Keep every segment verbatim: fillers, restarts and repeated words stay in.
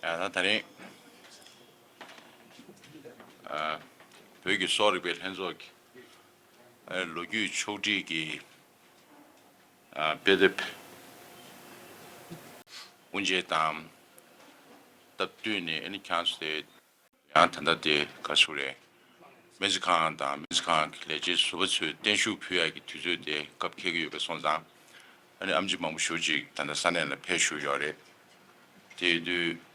ཡ་ད་ད་རིང་ཨ་བོད་ཀྱི་གསོ་བ་རིག་པའི་ལྷན་ཚོགས་ཀྱི་ཨ་ལོ་རྒྱུས་ཕྱོགས་སྒྲིག་གི་ཨ་དཔེ་དེབ་དབུ་འབྱེད་དང་སྟབས་བསྟུན་ནས་ཨ་ནི་ཁྱེད་ཚོ་དེ། ཡང་ད་ལྟ་དེ་ག་ཞུ་རེད། སྨན་རྩིས་ཁང་དང་སྨན་རྩིས་ཁང་གི་ལས་བྱེད་ཟུར་པ་ཚོས་བརྟན་བཞུགས་ཕུལ་ཡག་གི་དུས་ཚོད་དེ་སྐབས་འཁེལ་གྱི་ཡོད་པ་སོང་ཙང་། ཨ་ནི་ཨེམ་ཆི་མང་པོ་ཞེ་ཅིག་ད་ལྟ་ས་གནས་ལ་ཕེབས་བཞུགས་ཡོད་རེད། དེ་ཡིན་དུས་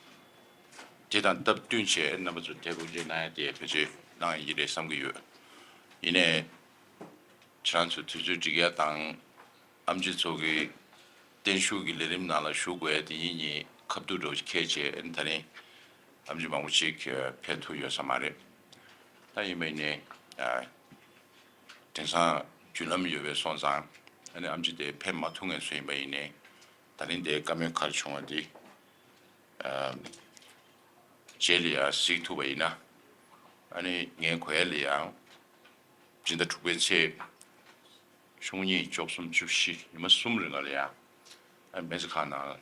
དེ་དང་སྟབས་བསྟུན་བྱས་རྣམ་པ་ཚོ་དེབ་དབུ་འབྱེད་གནང་ཡ་དེ་བེད་སྤྱོད་གནང་ཡ་ཡིན་རེད་བསམ་གྱི་ཡོད། ཡིན་ནའི། ཁྱེད་རང་ཚོ་དུས་ཚོད་སྒྲིག་ཡ་དང་། ཨེམ་ཆི་ཚོ་གི་བརྟན་བཞུགས་ཀྱི་ལས་རིམ་ནང་ལ་ཞུགས་དགོས་ཡ་དེ་གཉིས་གཉིས་ཁ་བསྡུར་འདྲ་བོ་ཞིག་འཁེལ་བྱས་ཨ་ནི་ད་རིང་ཨེམ་ཆི་མང་པོ་ཞིག་ཕེབས་ཐུབ་ཡོད་ས་མ་རེད། ད་ཡིན་པ་ཡིན་ནའི། ཨ། དེང་སང་བརྒྱུད་ལམ་ཡོད་པའི་སོང་ཙང་ཨ་ནི་ཨེམ་ཆི་དེ་ཕེབས་མ་ཐུབ་མཁན་ཚོ་ཡིན་པ་ཡིན་ནའི་ད་རིང་དེ་བཀའ་མོལ་ག་རེ་བྱུང་བ་འདི། རྗེས་ལ་ཡང་གཟིགས་ཐུབ་པ་ཡིན་ན། ཨ་ནི་ངའི་གོ་ཡ་ལ་ཡང་། སྤྱི་ཟླ་དྲུག་པའི་ཚེས་བཅུ་གཉིས་བཅུ་གསུམ་བཅུ་བཞི་ཉི་མ་གསུམ་རིང་ལ་ཡང་། ཨ་སྨན་རྩིས་ཁང་ནང་།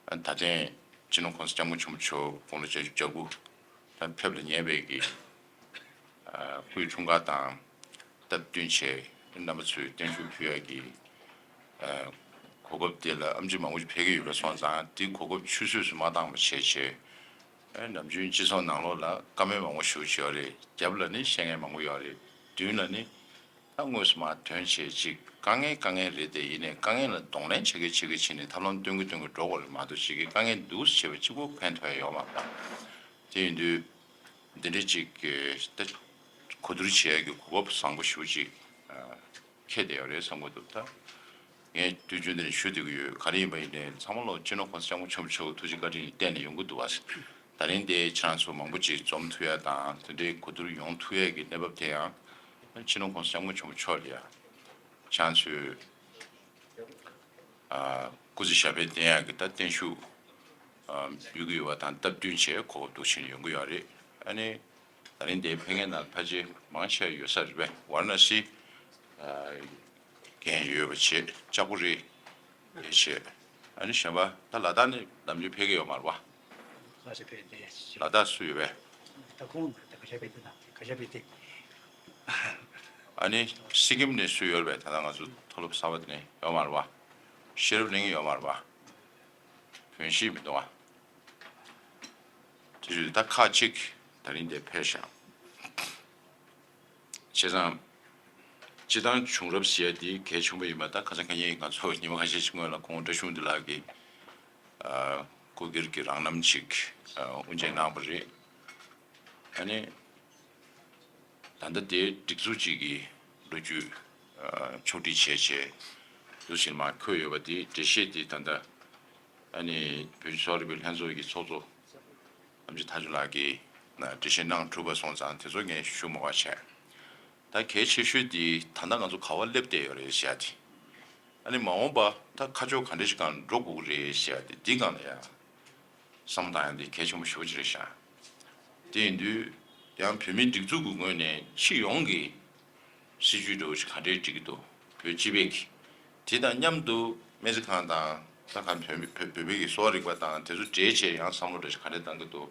ཨ་ད་ཐེངས་སྤྱི་ནོར་༸གོང་ས་༸སྐྱབས་མགོན་ཆེན་པོ་མཆོག་དགུང་ལོ་བརྒྱད་ཅུ་གྱ་དགུ་ད་ཕེབས་ལ་ཉེ་བའི་གི་སྐུའི་འཁྲུངས་སྐར་དང་སྟབས་བསྟུན་བྱས་རྣམ་པ་ཚོས་བརྟན་བཞུགས་ཕུལ་ཡག་གི་གོ་སྐབས་དེ་ལ་ཨེམ་ཆི་མང་པོ་ཞིག་ཕེབས་ཀྱི་ཡོད་པ་སོང་ཙང་དེའི་གོ་སྐབས་ཆུད་ཟོས་སུ་མ་བཏང་བ་བྱས་བྱས་ནམ་རྒྱུན་སྤྱི་ཚོགས་ནང་ལོགས་ལ་བཀའ་མོལ་མང་པོ་ཞུ་བྱས་ཡོད་རེད། རྒྱབ་ལ་ནི་བཤད་མཁན་མང་པོ་ཡོད་རེད། མདུན་ལ་ནི་ད་དངོས་སུ་མར་དོན་བྱས་ཅིག་དཀའ་ངལ་དཀའ་ངལ་རེད་དེ་ཡིན་ནའི་དཀའ་ངལ་ལ་གདོང་ལེན་བྱེད་ཀྱི་བྱེད་ཀྱི་བྱས་ནས་ཐབས་ལམ་སྟོན་གྱི་སྟོན་གྱི་འགྲོ་དགོས་རེད་མ་གཏོགས་ཅིག་གི་དཀའ་ངལ་འདུག་སེ་བྱས་པ་གཅིག་པོ་ཕན་ཐོགས་ཡ་ཡོད་མ་རེད། དེ་ཡིན་དུས། འདི་འདྲའི་ཅིག་གི་ད་གོ་བསྡུར་བྱེད་ཡག་གི་གོ་སྐབས་བཟང་པོ་ཞེ་ཅིག་ཨ་འཁེལ་བསྡད་ཡོད་རེད་བསམ་གྱི་འདུག་ད་ངས་དུས་རྒྱུན་འདི་ནས་ཞུ་བསྡད་ཀྱི་ཡོད། ག་རེ་ཡིན་པ་ཡིན་ནའི་ཚང་མ་ལོ་སྤྱི་ནོར་༸གོང་ས་༸སྐྱབས་མགོན་ཆེན་པོ་མཆོག་གི་ཐུགས་རྗེ་བཀའ་དྲིན་གྱིས་བརྟེན་ནས་ཡོང་གི་འདུག་བ། ད་རིང་འདི་ཁྱེད་རང་ཚོ་མང་པོ་ཅིག་འཛོམས་ཐུབ་ཡ་དང་དེ་འདྲའི་གོ་བསྡུར་ཡོང་ཐུབ་ཡ་གི་གནས་བབ་དེ་ཡང་སྤྱི་ནོར་༸གོང་ས་༸སྐྱབས་མགོན་ཆེན་པོ་མཆོག་ལ་ཡ་ཁྱེད་རང་ཚོས། ཨ་སྐུ་ཚེ་ཞབས་པད་བརྟན་ཡག་གི་ད་བརྟན་བཞུགས་ཨ་འབུལ་གྱི་ཡོད་པ་དང་སྟབས་བསྟུན་བྱས་གོ་སྐབས་འདུག་ཕྱིན་ཡོང་གི་ཡོད་རེད། ཨ་ནི་ད་རིང་འདིར་ཕེབས་མཁན་ནང་ཕལ་ཆེར་མང་ཆེ་བ་ཡོད་ས་རེད་པས། ཝཱ་ར་ཎ་སི་ཨ་འགན་ཡོད་པ་བྱས། ལྕགས་པོ་རི་དེ་བྱས། ཨ་ནི་གཞན་པ་ད་ལ་དྭགས་ནས་ནམ་རྒྱུན་ཕེབས་ཀྱི་ཡོད་མ་རེད་པ། ཁ་ཤས་ཕེབས་ཏེ། ལ་དྭགས་སུ་ཡོད་པས། ད་ཁོང་ད་ཁ་ཤས་ཕེབས་ཏེ་ན་ཁ་ཤས་ཕེབས་ཏེ། ཨ་ནི་སི་ཀིམ་ནས་སུ་ཡོད་པས། ད་ལྟ་ང་ཚོ་མཐོ་སློབ་གསར་པ་དེ་ནས་ཡོད་མ་རེད་པ། ཤེས་རབ་གླིང་ཡོད་མ་རེད་པ། བོན་གཞིས་མི་འདུག་ཨ། དེ་བཞིན་ད་ཁག་ཅིག་ད་རིང་འདིར་ཕེབས་ཤག་བྱས་ཙང་། སྤྱིར་བཏང་བྱུང་རབས་ཟེར་ཡ་དེ་གལ་ཆེན་པོ་ཡིན་པ་ད་ཁ་སང་ཁ་ཉིན་ང་ཚོ་ཉི་མ་ཁ་ཤས་ཤིག་སྔོན་ལ་ཁོང་བཀྲ་ཤིས་དབང་འདུས་ལགས་ཀྱིས་ཨ་སྐུ་སྒེར་གྱི་རང་རྣམ་ཅིག་ཨ་དབུ་འབྱེད་གནང་བ་རེད། ཨ་ནི་ད་ལྟ་དེའི་སྒྲིག་འཛུགས་ཅིག་གི་ལོ་རྒྱུས་ཨ་ཕྱོགས་སྒྲིག་བྱས་བྱས་འདུག་སེ་མར་འཁོད་ཡོད་པ་དེའི་འགྲེལ་བཤད་དེ་ད་ལྟ་ཨ་ནི་བོད་ཀྱི་གསོ་བ་རིག་པའི་ལྷན་ཚོགས་ཀྱི་ཚོགས་གཙོ་ཨེམ་ཆི་མཐའ་མཇུག་ལགས་ཀྱིས་འགྲེལ་བཤད་གནང་གྲུབ་པ་སོང་ཙང་དེ་ཚོ་ངས་ཞུ་མ་དགོས་བྱས། ད་གལ་ཆེ་ཤོས་དེ་ད་ལྟ་ང་ཚོ་ག་པར་སླེབས་བསྡད་ཡོད་རེད་ཟེར་ཡ་དེ། ཨ་ནི་མ་འོངས་པ་ད་ཁ་ཕྱོགས་ག་འདྲ་ཞིག་སྒང་འགྲོ་དགོས་ཀྱི་རེད་ཟེར་ཡ་དེ་འདི་སྒང་ལ་ཡ་བསམ་བློ་བཏང་ཡ་དེ་གལ་ཆེན་པོ་ཞེ་པོ་ཅིག་རེད་ཤག་དེ་ཡིན་དུས་ཡང་བོད་མིའི་སྒྲིག་འཛུགས་ཀྱི་ངོས་ནས་སྤྱི་ཡོངས་ཀྱི་སྲིད་ཇུས་འདྲ་བོ་ཞིག་ག་འདྲས་སྒྲིག་གི་འདུག་བོད་སྤྱི་པའི་གི་དེ་དང་མཉམ་དུ་སྨན་རྩིས་ཁང་དང་ད་ག་བོད་མི་བོད་བོད་པའི་གི་གསོ་བ་རིག་པ་དང་དེ་ཚོ་འབྲེལ་བྱས་ཡང་བསམ་བློ་འདྲ་ཞིག་ག་འདྲས་བཏང་གི་འདུག་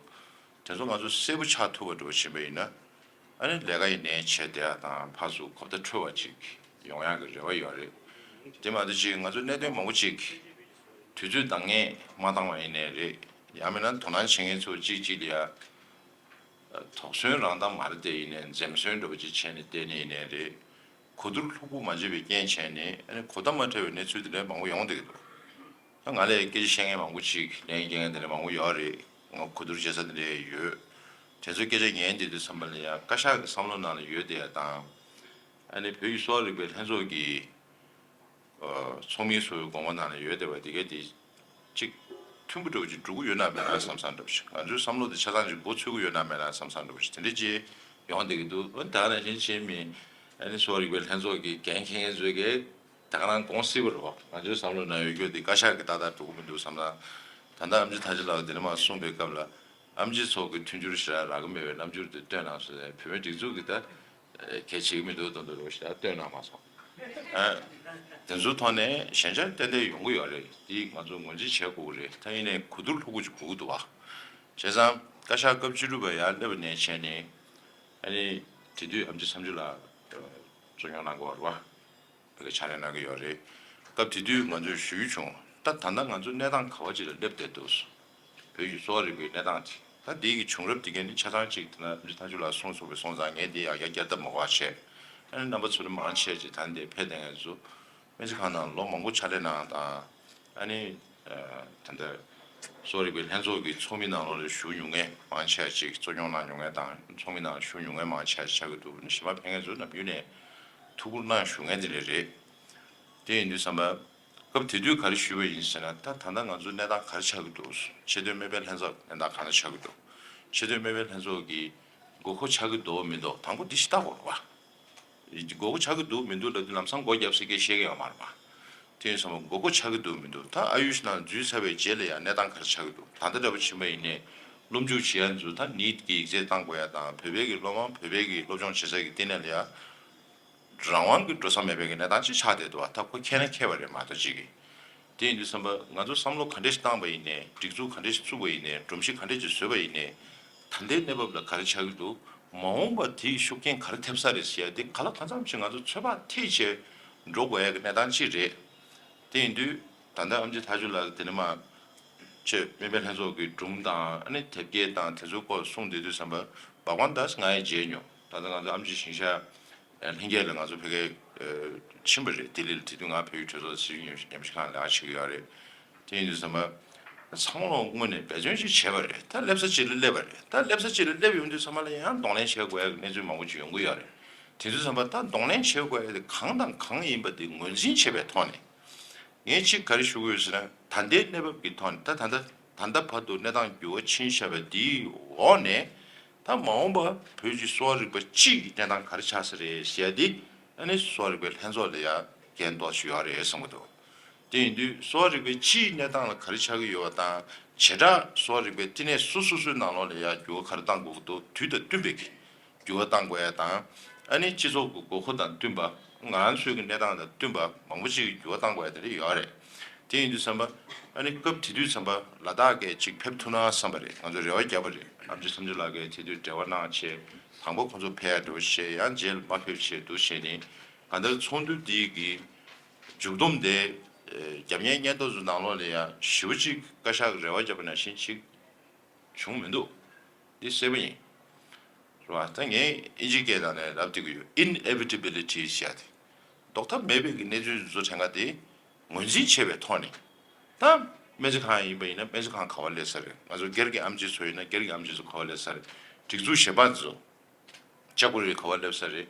དེ་ཚོ་ང་ཚོ་གསལ་པོ་ཆགས་ཐུབ་པ་འདྲ་བོ་ཕྱིན་པ་ཡིན་ན། ཨ་ནི་ལས་ཀ་ཡི་ནས་བྱས་བསྡད་ཡ་དང་ཕར་ཚུར་གོ་བརྡ་འཕྲོད་པ་ཅིག་ཡོང་ཡག་གི་རེ་བ་ཡོད་རེད། དེ་མ་གཏོགས་ཅིག་ང་ཚོ་གནད་དོན་མང་པོ་ཅིག་དུས་ཚོད་འདང་ངེས་མ་བཏང་བ་ཡིན་ནའི་རེད། ཡང་མིན་ན་དོ་སྣང་བྱེད་མཁན་ཚོ་གཅིག་གཅིག་ལ་ཡ་དོགས་ཟོན་རང་ལྡན་མ་རེད་དེ་ཡིན་ནའི་འཛེམ་ཟོན་འདྲ་པོ་ཅིག་བྱས་ནས་བལྟས་ནས་ཡིན་ནའི་རེད། གོ་བསྡུར་ལྷུག་པོ་མ་བྱས་པའི་རྐྱེན་བྱས་ནས་ཨ་ནི་གོ་བརྡ་མ་འཕྲོད་པའི་གནས་ཚུལ་དེ་འདྲ་མང་པོ་ཡོང་བསྡད་ཀྱི་འདུག་ད་ང་ལས་སྐད་ཆ་བཤད་མཁན་མང་པོ་ཅིག་ལན་སྐྱེལ་མཁན་དེ་འདྲ་མང་པོ་ཡོད་རེད། ང་གོ་བསྡུར་བྱེད་ས་དེ་འདྲ་ཡོད། དེ་ཚོའི་སྐད་ཆ་ཉན་བསྡད་དུས་ཙམ་པ་ལ་ཡང་བཀའ་ཤག་གི་བསམ་བློ་ནང་ལ་ཡོད་བསྡད་ཡ་དང་། ཨ་ནི་བོད་ཀྱི་གསོ་བ་རིག་པའི་ལྷན་ཚོགས་ཀྱི་ཚོགས་མིའི་སོ་སོའི་དགོངས་པ་ནང་ལ་ཡོད་བསྡད་པ་དེ་གས་དེ་གཅིག་མཐུན་པོ་འདྲ་བོ་ཅིག་འགྲོ་གི་ཡོད་ན་མེད་ན་བསམ་བསམ་འདྲ་བོ་ཞིག་ང་ཚོའི་བསམ་བློ་དེ་ཆ་ཚང་ཅིག་འགོ་ཚུགས་ཀྱི་ཡོད་ན་མེད་ན་བསམ་བསམ་འདྲ་བོ་ཞིག་དེ་འདྲ་ཅིག་ཡོང་བསྡད་ཀྱི་འདུག་ཨ་ནི་ད་ག་ནང་བཞིན་བྱས་མི་ཨ་ནི་གསོ་བ་རིག་པའི་ལྷན་ཚོགས་ཀྱི་འགན་འཁྱེར་མཁན་ཚོས་ཀྱིས། ད་ག་རང་དགོངས་སྲིད་པ་རེད་བ། ང་ཚོའི་བསམ་བློ་ནང་ཡོད་རྒྱུ་དེ་བཀའ་ཤག་གི་ཏག་ཏག་འགྲོ་གི་མི་འདུག་བསམ་ན། ད་ལྟ་ཨེམ་ཆི་ཐར་ཅི་ལགས་དེ་ནས་མར་གསུངས་པའི་སྐབས་ལ་ཨེམ་ཆི་ཚོགས་ཀྱི་མཐུན་འགྱུར་ཞེ་དྲག་རག་གི་མེད་པའི་རྣམ་འགྱུར་དེ་སྟོན་གནང་སོང་། བོད་མིའི་སྒྲིག་འཛུགས་ཀྱིས་ད་གལ་བྱེད་ཀྱི་མི་འདུག་མདོག་མདོག་རོ་ཞེ་དྲག་སྟོན་གནང་མ་སོང་། ཨ། དེ་ཚོའི་ཐོག་ནས་ཞན་ཆ་ཏན་ཏན་ཡོང་གི་ཡོད་རེད། དེ་ང་ཚོ་ངོས་འཛིན་བྱེད་དགོས་ཀྱི་རེད། ད་ཡིན་ནའི་གོ་བསྡུར་ལྷུག་པོ་ཅིག་དགོས་ཀྱི་འདུག་བ། བྱས་ཙང་བཀའ་ཤག་སྐབས་བཅུ་དྲུག་པ་ཡར་སླེབས་པ་ནས་བྱས་ནས། ཨ་ནི་དེ་དུས་ཨེམ་ཆི་བསམ་འགྲུབ་ལགས་གཙོ་སྐྱོང་གནང་གི་ཡོད་རེད་བ། ཕ་གི་ཕྱག་ལས་གནང་གི་ཡོད་རེད། སྐབས་དེ་དུས་ང་ཚོས་ཞུས་བྱུང་། ད་ད་ལྟ་ང་ཚོ་གནས་སྟངས་ག་བ་ཅིག་ལ་སླེབས་བསྡད་འདུག་བོད་ཀྱི་གསོ་བ་རིག་པའི་གནས་སྟངས་དེ། ད་འདི་གི་བྱུང་རབས་དེ་ག་ནི་ཆ་ཚང་ཅིག་དེ་ན་ཨེམ་ཆི་ཐང་ཆུ་ལགས་གསུངས་སོང་བས་སོང་ཙང་ངས་འདི་ཡང་བསྐྱར་བསྐྱར་ལྡབ་མ་དགོས་པ་བྱས། ཨ་ནི་རྣམ་པ་ཚོ་ནི་མང་ཆེ་ཅིག་ད་འདི་ཕེབས་བསྡད་མཁན་ཚོ། སྨན་རྩིས་ཁང་ནང་ལོ་མང་པོ་ཕྱག་ལས་གནང་དང་། ཨ་ནི་ད་ལྟ་གསོ་བ་རིག་པའི་ལྷན་ཚོགས་ཀྱི་ཚོགས་མི་ནང་ལོགས་ལ་བཞུགས་མྱོང་མཁན་མང་ཆེ་ཅིག་གཙོ་སྐྱོང་གནང་མྱོང་མཁན་དང་ཚོགས་མི་ནང་བཞུགས་མྱོང་མཁན་མང་ཆེ་ཆགས་ཀྱི་འདུག་གཞན་པ་ཕེབས་མཁན་ཚོ་ནམ་རྒྱུན་ནས་ཐུགས་ཁུར་གནང་བཞུགས་མཁན་དེ་འདྲ་རེད། དེ་ཡིན་དུས་ཙམ་པ། སྐབས་དེ་དུས་ག་རེ་ཞུས་པ་ཡིན་ཟེར་ན། ད་ད་ལྟ་ང་ཚོ་གནས་སྟངས་ག་རེ་ཆགས་ཀྱི་འདུག་ཆེས་མཐོའི་སྨན་པའི་ལྷན་ཚོགས་གནས་སྟངས་ག་འདྲ་ཆགས་ཀྱི་འདུག་ཆེས་མཐོའི་སྨན་པའི་ལྷན་ཚོགས་ཀྱི་དགོས་མཁོ་ཆགས་ཀྱི་འདུག་མི་འདུག་དང་པོ་འདི་ཞིག་བལྟ་དགོས་རེད་བ། དགོས་མཁོ་ཆགས་ཀྱི་འདུག་མི་འདུག་ལབ་དུས་ལམ་སང་སྒོ་བརྒྱབ་ཟེར་སྐད་བཤད་ཀྱི་ཡོད་མ་རེད་པ། དེ་ཡིན་ཙང་དགོས་མཁོ་ཆགས་ཀྱི་འདུག་མི་འདུག་ད་ཨ་ཡུཤ་ནང་འཛུལ་ཚར་བའི་རྗེས་ལ་ཡང་གནས་སྟངས་ག་རེ་ཆགས་ཀྱི་འདུག་ད་ལྟ་འདྲ་པོ་ཕྱིན་པ་ཡིན་ནའི་སློབ་འཇུག་བྱེད་ཡ་ཚོ་ད་ནིཊ་གི་ཡིག་ཚད་བཏང་དགོས་ཡ་དང་། བོད་པའི་གི་སློབ་མ་བོད་པའི་གི་སློབ་སྦྱོང་བྱེད་ས་གི་ལྟེ་གནས་ལ་ཡ་རང་དབང་གི་འགྲོ་ས་མེད་པའི་གི་གནས་སྟངས་ཅིག་ཆགས་བསྡད་འདུག་བ། ད་ཁོ་མཁས་ན་མཁས་པ་རེད་མ་གཏོགས་ཅིག་གི། དེ་ཡིན་དུས་ཙམ་པ་ང་ཚོ་བསམ་བློ་ག་འདྲ་ཞིག་བཏང་པ་ཡིན་ནའི། སྒྲིག་འཛུགས་ག་འདྲ་ཞིག་བཙུགས་པ་ཡིན་ནའི། སྒྲོམ་གཞི་ག་འདྲ་ཞིག་བཟོས་པ་ཡིན་ནའི། ད་ལྟའི་གནས་བབ་ལ་ག་རེ་ཆགས་ཀྱི་འདུག་མ་འོངས་པ་དེའི་ཤུགས་རྐྱེན་ག་རེ་ཐེབས་ས་རེད་ཟེར་ཡ་དེ་ག་ལ་གང་འཚམ་ཞིག་ང་ཚོ་ཚོད་དཔག་ཐེབས་བྱས་འགྲོ་དགོས་ཡ་གི་གནས་སྟངས་ཅིག་རེད། དེ་ཡིན་དུས་ད་ལྟ་ཨེམ་ཆི་ཐང་ཆུ་ལགས་དེ་ནས་མར་ཆེས་མཐོའི་སྨན་པའི་ལྷན་ཚོགས་ཀྱི་སྒྲུང་དང་། ཨ་ནི་དེབ་སྐྱེལ་དང་དེ་ཚོའི་སྐོར་གསུངས་བསྡད་དུས་ཙམ་པ། བག་བག་འདྲ་ང་ཡང་མཇལ་མྱོང་། ད་ལྟ་ང་ཚོ་ཨེམ་ཆི་ཞིང་གཤེགས་ལྷན་རྒྱས་ལ་ང་ཚོ་ཕ་གིར་ཕྱིན་པ་རེད། ལྡི་ལི་ལ། དེ་དུས་ང་བལ་ཡུལ་གྲོས་ཚོགས་སྲིད་གཞུང་ཉམས་ཞིབ་ཁང་ལ་ཡང་ཕྱིན་གྱི་ཡོད་རེད། དེ་ཡིན་དུས་ཙམ་པ། ཚང་མ་ལོག་དངོས་གནས་འབད་བརྩོན་ཅིག་བྱས་པ་རེད། ད་སླེབས་ས་གཅིག་ལ་སླེབས་པ་རེད། ད་སླེབས་ས་གཅིག་ལ་སླེབས་ཡོང་དུས་ཙམ་པ་ལ་ཡང་གདོང་ལེན་བྱེད་དགོས་ཡ་གི་གནས་ཚུལ་མང་པོ་ཅིག་ཡོང་གི་ཡོད་རེད། དེ་དུས་ཙམ་པ་ད་གདོང་ལེན་བྱེད་དགོས་ཡ་དེ་གང་དང་གང་ཡིན་པ་དེ་ངོས་འཛིན་བྱེད་པའི་ཐོག་ནས། ངས་གཅིག་ག་རེ་ཞུ་དགོས་ཡོད་ཟེར་ན། ད་ལྟའི་གནས་བབ་ཀྱི་ཐོག་ནས། ད་ད་ལྟ་ད་ལྟ་བར་དུ་གནས་སྟངས་འགྱུར་བ་ཕྱིན་བཞག་པ་འདིའི་འོག་ནས། ད་མ་འོངས་པ་བོད་ཀྱི་གསོ་བ་རིག་པ་སྤྱི་ཡི་གནས་སྟངས་ག་རེ་ཆགས་ས་རེད་ཟེར་ཡ་འདི། ཨ་ནི་གསོ་བ་རིག་པའི་ལྷན་ཚོགས་ལ་ཡ་འགན་ཏོག་ཙམ་ཡོད་རེད་བསམ་གྱི་འདུག་དེ་ཡིན་དུས་གསོ་བ་རིག་པའི་སྤྱིའི་གནས་སྟངས་ལ་ག་རེ་ཆགས་ཀྱི་ཡོད་པ་དང་། བྱེ་བྲག་གསོ་བ་རིག་པའི་བསྟི་གནས་སོ་སོ་སོའི་ནང་ལོགས་ལ་ཡ་འགྱུར་བ་ག་རེ་གཏང་དགོས་ཀྱི་འདུག་དུས་དང་བསྟུན་པའི་གི་འགྱུར་བ་གཏང་དགོས་ཡ་དང་། ཨ་ནི་སྤྱི་ཚོགས་ཀྱི་དགོས་མཁོ་དང་བསྟུན་པ། ང་རང་ཚོའི་གི་གནས་སྟངས་དང་བསྟུན་པ་མང་པོ་ཅིག་གི་འགྱུར་བ་གཏང་དགོས་ཡ་དེ་འདྲ་ཡོད་རེད། དེ་ཡིན་དུས་ཙམ་པ། ཨ་ནི་སྐབས་དེ་དུས་ཙམ་པ་ལ་དྭགས་ཀྱི་ཅིག་ཕེབས་ཐུབ་ན་བསམ་པ་རེད། ང་ཚོས་རེ་བ་བརྒྱབ་པ་རེད། ཨེམ་ཆི་བསམ་འགྲུབ་ལགས་ཀྱིས་དེ་དུས་འབྲེལ་བ་གནང་བྱས། དང་པོ་ཁོང་ཚོ་ཕེབས་ཡ་འགྲོ་བྱས། ཡང་རྗེས་ལ་མ་ཕེབས་བྱས་འདུག་བྱས་ནས། གང་ལྟར་ཚོགས་འདུ་འདི་གི་མཇུག་བསྡོམས་དེ་རྒྱབ་གཉེར་སྙན་ཐོ་ཚོའི་ནང་ལོགས་ལ་ཡང་ཞེ་པོ་ཅིག་བཀའ་ཤག་གི་རེ་བ་བརྒྱབ་པ་ནང་བཞིན་ཅིག་བྱུང་མི་འདུག་འདི་གསལ་པོ་ཡིན། རེད་བ། ད་ངས་ཨིན་ཇི་སྐད་ནང་ནས་ལབ་བསྡད་ཀྱི་ཡོད། Inevitability ཟེར་ཡ་དེ། ཟློག་ཐབས་མེད་པའི་གི་གནས་ཚུལ་འདི་ཚོ་དྲན་ག་དེ་ངོས་འཛིན་བྱས་པའི་ཐོག་ནས། ད་སྨན་རྩིས་ཁང་ཡིན་པ་ཡིན་ན་སྨན་རྩིས་ཁང་ག་པར་སླེབས་ས་རེད། ང་ཚོ་སྒེར་གྱི་ཨེམ་ཆི་ཚོ་ཡིན་ན་སྒེར་གྱི་ཨེམ་ཆི་ཚོ་ག་པར་སླེབས་ས་རེད། སྒྲིག་འཛུགས་གཞན་པ་ཚོ། ཅ་པུ་རི་ག་པར་སླེབས་ས་རེད།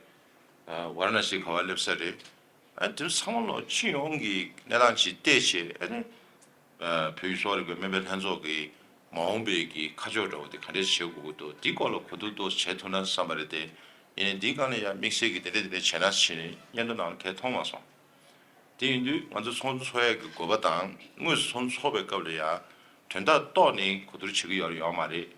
ཨ། ཝཱ་ར་ཎ་སི་ག་པར་སླེབས་ས་རེད། ཨ། དེ་ཚང་མ་ལོག་སྤྱི་ཡོངས་ཀྱི་གནས་སྟངས་ཅིག་བལྟས་བྱས། ཨ་ནི། ཨ། བོད་ཀྱི་གསོ་བ་རིག་པའི་སྨན་པའི་ལྷན་ཚོགས་ཀྱི་མ་འོངས་པའི་གི་ཁ་ཕྱོགས་འདྲ་བོ་དེ་ག་འདྲས་བྱེད་དགོས་ཀྱི་འདུག་འདིའི་སྐོར་ལ་གོ་བསྡུར་ཏོག་ཙམ་བྱེད་ཐུབ་ན་བསམ་པ་རེད་དེ། ཡིན་ནའི་འདིའི་སྒང་ལ་ཡང་དམིགས་བསལ་གྱི་དེ་འདྲས་དེ་འདྲས་བྱས་ན་བྱས་ནས་སྙན་ཐོ་ནང་ལ་གང་ཡང་མཐོང་མ་སོང་། དེ་ཡིན་དུས་ང་ཚོ་ཚོགས་འདུ་ཚོགས་ཡས་ཀྱི་དགོས་པ་དང་། དངོས་སུ་ཚོགས་འདུ་ཚོགས་པའི་སྐབས་ལ་ཡང་དོན་དག་རྟོགས་ནས་གོ་བསྡུར་བྱེད་ཀྱི་ཡོད་རེད་ཡོད་མ་རེད།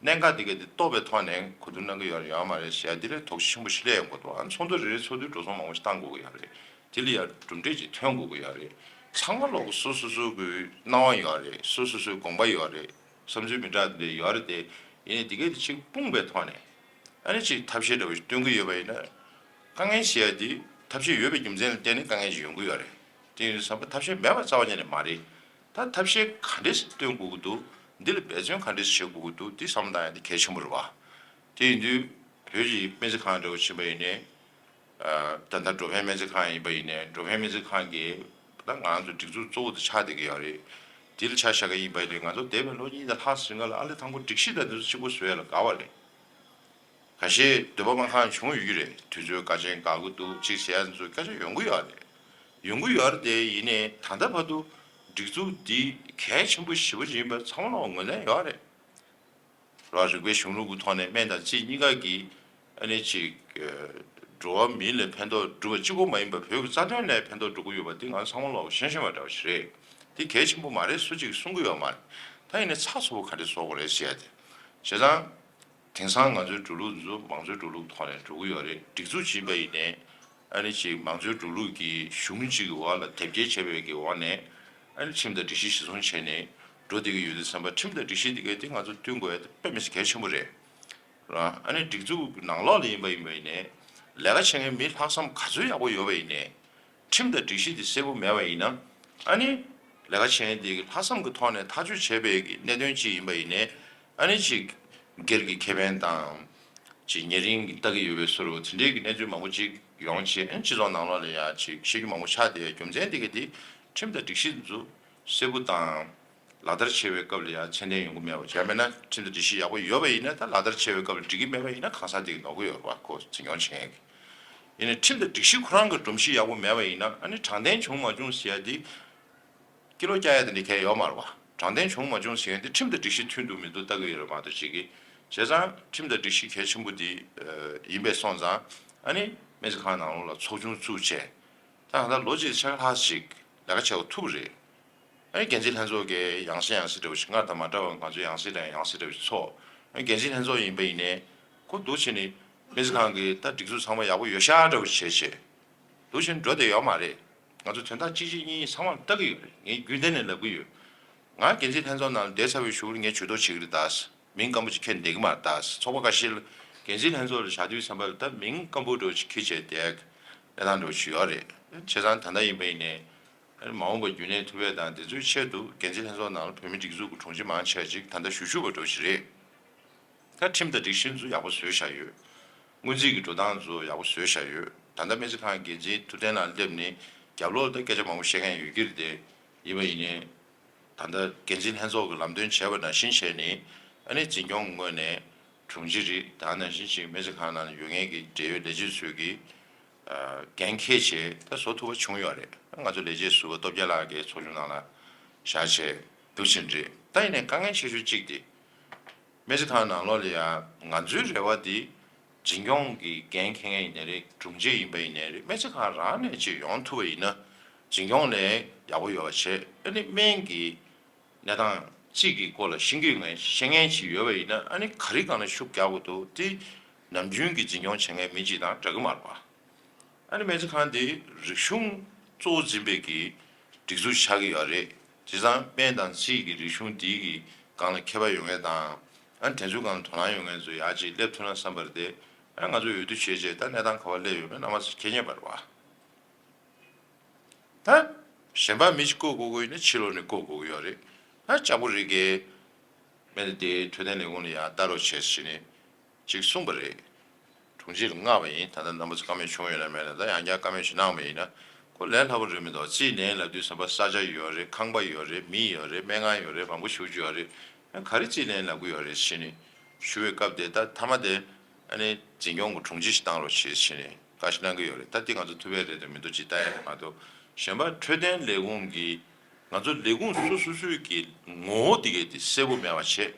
གནད་འགག་འདི་ག་དེ་རྟོགས་པའི་ཐོག་ནས་གོ་བསྡུར་གནང་གི་ཡོད་རེད་ཡོད་མ་རེད་ཟེར་ཡ་འདི་ལ་དོགས་གཞི་ཆེན་པོ་ཞིག་སླེབས་ཡོང་གི་འདུག་ཨ། ཚོགས་འདུ་རེ་རེ་ཚོགས་དུས་འགྲོ་སོང་མང་པོ་ཞིག་བཏང་དགོས་ཀྱི་ཡོད་རེད། དེ་ལ་ཡང་གྲུབ་འབྲས་ཅིག་ཐོན་དགོས་ཀྱི་ཡོད་རེད། ཚང་མ་ལོག་སོ་སོ་སོ་གི་སྣང་བ་ཡོད་རེད། སོ་སོ་སོའི་དགོངས་པ་ཡོད་རེད། བསམ་ཚུལ་མི་འདྲ་འདི་ཡོད་རེད་དེ། ཡིན་ནའི་འདི་ག་དེ་ཅིག་སྤུངས་པའི་ཐོག་ནས། ཨ་ནི་ཅིག་ཐབས་ཤེས་འདྲ་བོ་ཞིག་སྟོན་གྱི་ཡོད་པ་ཡིན་ན། དཀའ་ངལ་ཞེས་པ་འདི་ཐབས་ཤེས་ཡོད་པའི་རྒྱུ་མཚན་ལ་བརྟེན་ནས་དཀའ་ངལ་ཞིག་ཡོང་གི་ཡོད་རེད། དེ་ཡིན་དུས་ཙམ་པ་ཐབས་ཤེས་མེད་པ་རྩ་བ་ཉིད་ནས་མ་རེད། ད་ཐབས་ཤེས་ག་འདྲས་སེ་སྟོན་དགོས་ཀྱི་འདུག་འདི་ལ་འབད་བརྩོན་ག་འདྲས་སེ་བྱེད་དགོས་ཀྱི་འདུག་འདི་བསམ་བློ་བཏང་ཡ་འདི་གལ་ཆེན་པོ་རེད་བ། དེ་ཡིན་དུས་བོད་ཀྱི་སྨན་རྩིས་ཁང་འདྲ་བོ་ཕྱིན་པ་ཡིན་ནའི། ཨ། ད་ལྟ་འགྲོ་ཕན་སྨན་རྩིས་ཁང་ཡིན་པ་ཡིན་ནའི། འགྲོ་ཕན་སྨན་རྩིས་ཁང་གིས་ད་ང་རང་ཚོ་སྒྲིག་འཛུགས་གཙོ་བོ་དེ་ཆགས་བསྡད་ཀྱི་ཡོད་རེད། དེ་ལ་ཆ་བཞག་གི་ཡིན་པ་ཡིན་ནའི། ང་ཚོ་འདས་པའི་ལོ་གཉིས་དང་ལྷག་ཙམ་སྔོན་ལ་ཨ་ལེ་དང་པོ་སྒྲིག་གཞི་དང་དེ་ཚོ་གཅིག་པོ་བཟོ་ཡ་ལ་དགའ་བ་རེད། ཁ་ཤས་འདོད་པ་མ་ཁེངས་བྱུང་ཡོད་ཀྱི་རེད། དུས་ཚོད་འགལ་ཆ་འགལ་གྱི་འདུག་ཅིག་ཟེར་ཡ་ཚོ་སྐད་ཆ་ཡོང་གི་ཡོད་རེད། ཡོང་གི་ཡོད་རེད་དེ། ཡིན་ནའི་ད་ལྟ་བར་དུ་སྒྲིག་འཛུགས་འདི་གལ་ཆེན་པོ་ཞེ་པོ་ཅིག་ཡིན་པ་ཚང་མ་ལ་ངོས་ལེན་ཡོད་རེད། རོགས། རིག་པའི་གཞུང་ལུགས་ཀྱི་ཐོག་ནས་སྨན་དང་རྩིས་གཉིས་ཀ་གི་ཨ་ནི་ཅིག་འགྲོ་བ་མི་ལ་ཕན་ཐོགས་སྒྲུབ་པ་གཅིག་པོ་མ་ཡིན་པར་བོད་ཀྱི་རྩ་དོན་ལ་ཕན་ཐོགས་སྒྲུབ་ཀྱི་ཡོད་པ་འདི་ང་ཚང་མ་ལོག་ཤེས་ཤེས་པ་འདྲ་བ་ཞིག་རེད། འདི་གལ་ཆེན་པོ་མ་རེད་སུ་གཅིག་གིས་གསུང་གི་ཡོད་མ་རེད། ད་ཡིན་ནའི་ཚགས་ཚུད་པོ་ག་འདྲས་བཟོ་དགོས་རེད་ཟེར་ཡ་དེ། བྱས་ཙང་། དེང་སང་ང་ཚོའི་འགྲོ་ལུགས་འདི་ཚོ་མང་གཙོའི་འགྲོ་ལུགས་ཐོག་ནས་འགྲོ་གི་ཡོད་རེད། སྒྲིག་འཛུགས་ཅིག་ཡིན་པ་ཡིན་ནའི། ཨ་ནི་ཅིག་མང་གཙོའི་འགྲོ་ལུགས་ཀྱི་གཞུང་གཅིག་གི་འོག་ལ་དེབ་སྐྱེལ་བྱས་པའི་གི་འོག་ནས། ཨ་ནི་ཁྲིམས་དང་སྒྲིག་གཞི་གཞིར་བཟུང་བྱས་ནས། འགྲོ་བསྡད་ཀྱི་ཡོད་དུས་ཙམ་པ་ཁྲིམས་དང་སྒྲིག་གཞི་འདི་གའི་དེ་ང་ཚོ་བསྟུན་དགོས་ཡ་དེ་དཔེ་མི་སྲིད་གལ་ཆེན་པོ་རེད། ར་ཨ་ནི་སྒྲིག་འཛུགས་ནང་ལོགས་ལ་ཡིན་པ་ཡིན་པ་ཡིན་ནའི་ལས་ཀ་བྱེད་མཁན་མི་ལྷག་བསམ་ག་ཚོད་ཡག་པོ་ཡོད་པ་ཡིན་ནའི་ཁྲིམས་དང་སྒྲིག་གཞི་དེ་གསལ་པོ་མེད་པ་ཡིན་ན་ཨ་ནི་ལས་ཀ་བྱེད་མཁན་དེ་གི་ལྷག་བསམ་གྱི་ཐོག་ནས་ཐག་གཅོད་བྱས་པའི་གི་གནད་དོན་ཅིག་ཡིན་པ་ཡིན་ནའི་ཨ་ནི་ཅིག་སྒེར་གྱི་ཁེ་ཕན་དང་ཅིག་ཉེ་རིང་གི་ལྟ་གི་ཡོད་པའི་བཟོ་འདྲ་དེ་འདྲའི་གི་གནས་ཚུལ་མང་པོ་ཅིག་ཡོང་བྱས་ཨ་ནི་སྤྱི་ཚོགས་ནང་ལོགས་ལ་ཡ་ཅིག་བཤད་རྒྱུ་མང་པོ་ཆགས་བསྡད་རྒྱུ་མཚན་དེ་གི་དེ་ཁྲིམས་དང་སྒྲིག་གཞི་དེ་ཚོ་གསལ་པོ་དང་། ལག་བསྟར་བྱེད་པའི་སྐབས་ལ་ཡང་ཚད་ལྡན་ཡོང་གི་མེད་པ་བྱས་མེད་ན་ཁྲིམས་དང་སྒྲིག་གཞི་ཡག་པོ་ཡོད་པ་ཡིན་ན་ད་ལག་བསྟར་བྱེད་པའི་སྐབས་ལ་འགྲིག་གི་མེད་པ་ཡིན་ན་གང་ཟག་དེ་གི་ནོར་གི་ཡོད་རེད་བ་ཁོ་འཛིན་སྐྱོང་བྱེད་མཁན་གི། ཡིན་ནའི་ཁྲིམས་དང་སྒྲིག་གཞི་ཁོ་རང་གི་སྒྲོམ་གཞི་ཡག་པོ་མེད་པ་ཡིན་ན་ཨ་ནི་དྲང་བདེན་བྱུང་མ་བྱུང་ཟེར་ཡ་དེ་ཀི་ལོ་བཀྱག་ཡ་དེ་འདྲ་གལ་ཡོད་མ་རེད་བ། དྲང་བདེན་བྱུང་མ་བྱུང་ཟེར་ཡ་དེ་ཁྲིམས་དང་སྒྲིག་གཞི་མཐུན་འདུག་མི་འདུག་ལྟ་གི་ཡོད་རེད་མ་གཏོགས་ཅིག་གི་བྱས་ཙང་ཁྲིམས་དང་སྒྲིག་གཞི་གལ་ཆེན་པོ་དེ་ཡིན་པས་སོང་ཙང་ཨ་ནི་སྨན་རྩིས་ཁང་ནང་ལོགས་ལ་ཚོགས་ཆུང་བཙུགས་བྱས་ད་གང་ལྟར་ལོ་གཅིག་ཕྱེད་ཀ་ལྷག་ཅིག་ལས་ཀ་བྱེད་དགོས་ཐུག་པ་རེད། ཨ་ནི་འགན་འཛིན་ལྷན་ཚོགས་ཀྱི་ཡང་སེ་ཡང་སེ་འདྲ་བོ་ཞིག་སྔར་དང་མ་འདྲ་བར་ང་ཚོའི་ཡང་སེ་དང་ཡང་སེ་འདྲ་བོ་ཞིག་ཚོགས། ཨ་ནི་འགན་འཛིན་ལྷན་ཚོགས་ཡིན་པ་ཡིན་ནའི་ཁོ་འདུག་བྱས་ནས་སྨན་རྩིས་ཁང་གི་ད་སྒྲིག་འཛུགས་ཚང་མ་ཡག་པོ་ཡོད་ཤག་འདྲ་བོ་བྱས་བྱས། འདུག་བྱས་ནས་འགྲོ་བསྡད་ཡོད་མ་རེད། ང་ཚོ་དོན་དག་གཅིག་གཅིག་གཉིས་གཉིས་ཚང་མར་ལྟ་གི་ཡོད་རེད། ངས་རྒྱུན་ལྡན་ནས་ལབ་གི་ཡོད། ང་འགན་འཛིན་ལྷན་ཚོགས་ནང་ལ་བསྡད་ཚར་བའི་གཞུག་ལ་ངས་ཇུས་གཏོགས་བྱེད་ཀྱི་རེད་ད། མིང་སྐམ་པོ་ཅིག་ཁྱེར་བསྡད་ཀྱི་མ་རེད་ད། ཚོགས་པ་ཁ་ཤས་ལ་འགན་འཛིན་ལྷན་ཚོགས་ལ་བཞག་དུས་ཙམ་པ་ལ་ད་མིང་སྐམ་པོ་འདྲ་བོ་ཅིག་ཁྱེར་བྱས་བསྡད་ཀྱི་གནས་སྟངས་འདྲ་བོ་ཅིག་ཡོད་རེད། བྱས་ཙང་ད་ལྟ་ཡིན་པ་ཡིན་ནའི། ཨ་ནི་མ་འོངས་པར་རྒྱུན་གནས་ཐུབ་པའི་དང་དེ་ཚོའི་ཆེད་དུ་འགན་འཛིན་ལྷན་ཚོགས་ནང་ལ་བོད་མིའི་སྒྲིག་འཛུགས་ཀྱི་དྲུང་ཆེ་མང་ཆེ་ཅིག་ད་ལྟ་ཞུ་བཞུགས་པ་འདྲ་བོ་ཞིག་རེད། ད་ཁྲིམས་དང་སྒྲིག་གཞི་ཚོ་ཡག་པོ་བཟོས་བཞག་ཡོད། སྔོན་རྩིས་ཀྱི་འགྲོ་སྟངས་ཚོ་ཡག་པོ་བཟོས་བཞག་ཡོད། ད་ལྟ་སྨན་རྩིས་ཁང་འགན་འཛིན་ཐུབ་བསྟན་ལགས་སླེབས་ནས་རྒྱབ་ལོགས་ལ་ད་སྐད་ཆ་མང་པོ་བཤད་མཁན་ཡོད་ཀྱི་རེད་དེ། ཡིན་པ་ཡིན་ནའི། ད་ལྟ་འགན་འཛིན་ལྷན་ཚོགས་ཀྱི་ལམ་སྟོན་བྱས་པ་ནང་བཞིན་བྱས་ནས་ཨ་ནི་འཛིན་སྐྱོང་ངོས་ནས་དྲུང་ཆེ་རེད་ད་ནང་བཞིན་ཅིག་སྨན་རྩིས་ཁང་ནང་ཡོད་མཁན་གྱི་འབྲེལ་ཡོད་ལས་བྱེད་ཚོས་ཀྱིས་འགན་འཁྱེར་བྱས་ད་བཟོ་ཐུབ་པ་བྱུང་ཡོད་རེད། ང་ཚོ་ལས་བྱེད་ཟུར་པ་སྟོབས་རྒྱལ་ལགས་ཀྱིས་ཚོགས་ཆུང་ནང་ལ་བཞག་བྱས་འདུག་ཕྱིན་རེད། ད་ཡིན་ནའི་དཀའ་ངལ་ཆེ་ཤོས་གཅིག་དེ། སྨན་རྩིས་ཁང་ནང་ལོགས་ལ་ཡང་ང་ཚོའི་རེ་བ་དེ་འཛིན་སྐྱོང་གི་འགན་འཁྱེར་མཁན་ཡིན་ནའི་རེད། དྲུང་ཆེ་ཡིན་པ་ཡིན་ནའི་རེད། སྨན་རྩིས་ཁང་རང་ནས་ཅིག་ཡོང་ཐུབ་པ་ཡིན་ན་འཛིན་སྐྱོང་ལས་ཡག་པོ་ཡོད་པ་བྱས། ཨ་ནི་སྨན་གྱི་གནས་སྟངས་རྩིས་ཀྱི་སྐོར་ལ་ཤེས་ཀྱི་ངས་ཤེས་མཁན་ཅིག་ཡོད་པ་ཡིན་ན་ཨ་ནི་ག་རེ་སྒང་ལ་ཤུགས་རྒྱག་དགོས་འདུག་དེ་ནམ་རྒྱུན་གྱི་འཛིན་སྐྱོང་བྱེད་མཁན་མི་གཅིག་དང་འདྲ་གི་མ་རེད་པ། ཨ་ནི་སྨན་རྩིས་ཁང་འདི་རིག་གཞུང་གཙོ་བོ་འཛིན་པའི་གི་སྒྲིག་འཛུགས་ཆགས་ཀྱི་ཡོད་རེད། བྱས་ཙང་སྨན་དང་རྩིས་ཀྱི་རིག་གཞུང་འདིའི་གི་སྒང་ལ་མཁས་པ་ཡོད་མཁན་དང་། ཨ་ནི་དེ་ཚོའི་སྒང་ལ་དོ་སྣང་ཡོད་མཁན་ཚོ་ཡར་ཅིག་སླེབས་ཐུབ་ན་བསམ་པ་རེད་དེ། ཨ་ང་ཚོ་འོས་བསྡུ་བྱས་རྗེས་ད་གནས་སྟངས་ག་པར་སླེབས་ཡོད་མེད་རྣམ་པ་ཚོས་མཁྱེན་མཁྱེན་པ་རེད་བ། ད་གཞན་པ་མི་ཞིག་བསྐོ་དགོས་ཀྱི་ཡོད་ན་ཕྱི་ལོགས་ནས་བསྐོ་དགོས་ཀྱི་ཡོད་རེད། ད་ལྕགས་པོ་རི་གའི་སྨན་སྡེ་འཕྲོད་བསྟེན་ལས་ཁུངས་ལ་ཡར་ལྟ་རོགས་བྱས་ཟེར་ནས་ཅིག་གསུངས་པ་རེད། དྲུང་ཆེ་ལ་མངགས་པ་ཡིན། ད་ལྟ་རྣམ་པ་ཚོ་བཀའ་མོལ་བྱུང་ཡོད་ན་མེད་ན་ད་ཡང་བསྐྱར་བཀའ་མོལ་ཞིག་གནང་བ་ཡིན་ན་ཁོ་ལས་སླ་པོ་རེད་མི་འདུག་རྩིས་ལེན་ལབ་དུས་ཙམ་པ་ས་ཆ་ཡོད་རེད། ཁང་པ་ཡོད་རེད། མི་ཡོད་རེད། སྨན་ཁང་ཡོད་རེད། མང་པོ་ཞེ་པོ་ཅིག་ཡོད་རེད། ཨ་ག་རེ་རྩིས་ལེན་ལབ་ཀྱི་ཡོད་རེད་ཟེར་ནས་ཞུ་བའི་སྐབས་དེ་ད་མཐའ་མ་དེ་ཨ་ནི་འཛིན་སྐྱོང་གི་དྲུང་ཆེ་ཞིག་བཏང་རོགས་བྱེད་ཟེར་ནས་བཀའ་ཞིག་གནང་གི་ཡོད་རེད། ད་འདི་ང་ཚོ་ཐུབ་པ་རེད་དང་མི་འདུག་ཅིག་ལྟ་ཡ་རེད་མ་གཏོགས་གཞན་པ་འཕྲོད་བསྟེན་ལས་ཁུངས་ཀྱི་ང་ཚོ་ལས་ཁུངས་སོ་སོ་སོའི་གི་ངོ་བོ་དེ་གས་དེ་གསལ་པོ་མེད་པ་བྱས།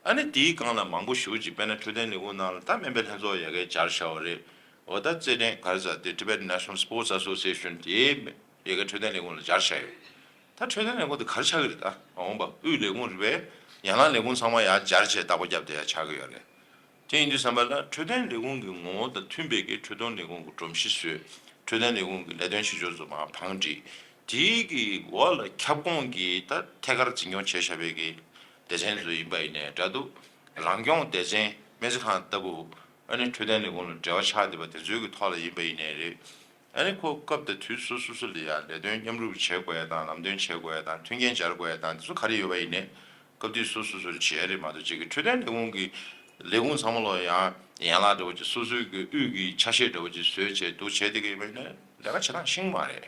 ཨ་ནི་དེའི་སྒང་ལ་མང་པོ་ཞེ་པོ་ཅིག་དཔེར་ན་འཕྲོད་བསྟེན་ལས་ཁུངས་ནང་ལ་ད་སྨན་པའི་ལྷན་ཚོགས་ཡ་གའི་སྦྱར་བཞག་པ་རེད། འོ་ད་རྩེད་འགྲན་ག་རེ་ཟེར་དེ་Tibetan National Sports Association་དེའི་ཡ་གའི་འཕྲོད་བསྟེན་ལས་ཁུངས་ལ་སྦྱར་བཞག་ཡོད། ད་འཕྲོད་བསྟེན་ལས་ཁུངས་དེ་ག་རེ་ཆགས་ཀྱི་རེད། ད་མ་འོངས་པ་དབུས་ལས་ཁུངས་རེད་པས་ཡན་ལག་ལས་ཁུངས་ཚང་མ་ཡར་སྦྱར་བྱས་བདག་པོ་བརྒྱབ་བསྡད་ཡ་ཆགས་ཀྱི་ཡོད་རེད། དེ་ཡིན་དུས་ཙམ་པ་ལ་འཕྲོད་བསྟེན་ལས་ཁུངས་ཀྱི་ངོ་བོ་དང་མཐུན་པའི་གི་འཕྲོད་བསྟེན་ལས་ཁུངས་ཀྱི་སྒྲོམ་གཞི་བཟོས། འཕྲོད་བསྟེན་ལས་ཁུངས་ཀྱི་ལས་དོན་བྱེད་ཕྱོགས་ཚོ་མར་བང་བསྒྲིགས། དེའི་གི་འོག་ལ་ཁྱབ་ཁོངས་ཀྱི་ད་ཐད་ཀར་འཛིན་སྐྱོང་བྱས་བཞག་པའི་གི་སྡེ་ཚན་ཚོ་ཡིན་པ་ཡིན་ནའི་འདྲ་འདུག་རང་སྐྱོང་སྡེ་ཚན་སྨན་རྩིས་ཁང་ལྟ་བུ་ཨ་ནི་འཕྲོད་བསྟེན་ལས་ཁུངས་ལ་འབྲེལ་བ་ཆགས་བསྡད་པ་དེ་ཚོའི་གི་ཐོག་ལ་ཡིན་པ་ཡིན་ནའི་རེད། ཨ་ནི་ཁོ་སྐབས་དང་དུས་སོ་སོ་སོ་ལ་ཡང་ལས་དོན་མཉམ་རུབ་བྱེད་དགོས་ཡ་དང་ལམ་སྟོན་བྱེད་དགོས་ཡ་དང་མཐུན་རྐྱེན་སྦྱར་དགོས་ཡ་དང་དེ་ཚོ་ག་རེ་ཡོད་པ་ཡིན་ནའི་སྐབས་དུས་སོ་སོ་སོར་བྱེད་ཡ་རེད་མ་གཏོགས་ཅིག་གི་འཕྲོད་བསྟེན་ལས་ཁུངས་ཀྱི་ལས་ཁུངས་ཚང་མ་ལོ་ཡང་ཡན་ལག་འདྲ་བོ་ཅིག་སོ་སོའི་གི་དབུས་ཀྱི་ཆ་ཤས་འདྲ་བོ་ཅིག་བཟོས་བྱས་འདུག་བྱས་བསྡད་ཀྱི་ཡོད་པ་ཡིན་ན་ལས་ཀ་བྱེད་སྟངས་ཤེས་ཀྱི་མ་རེད།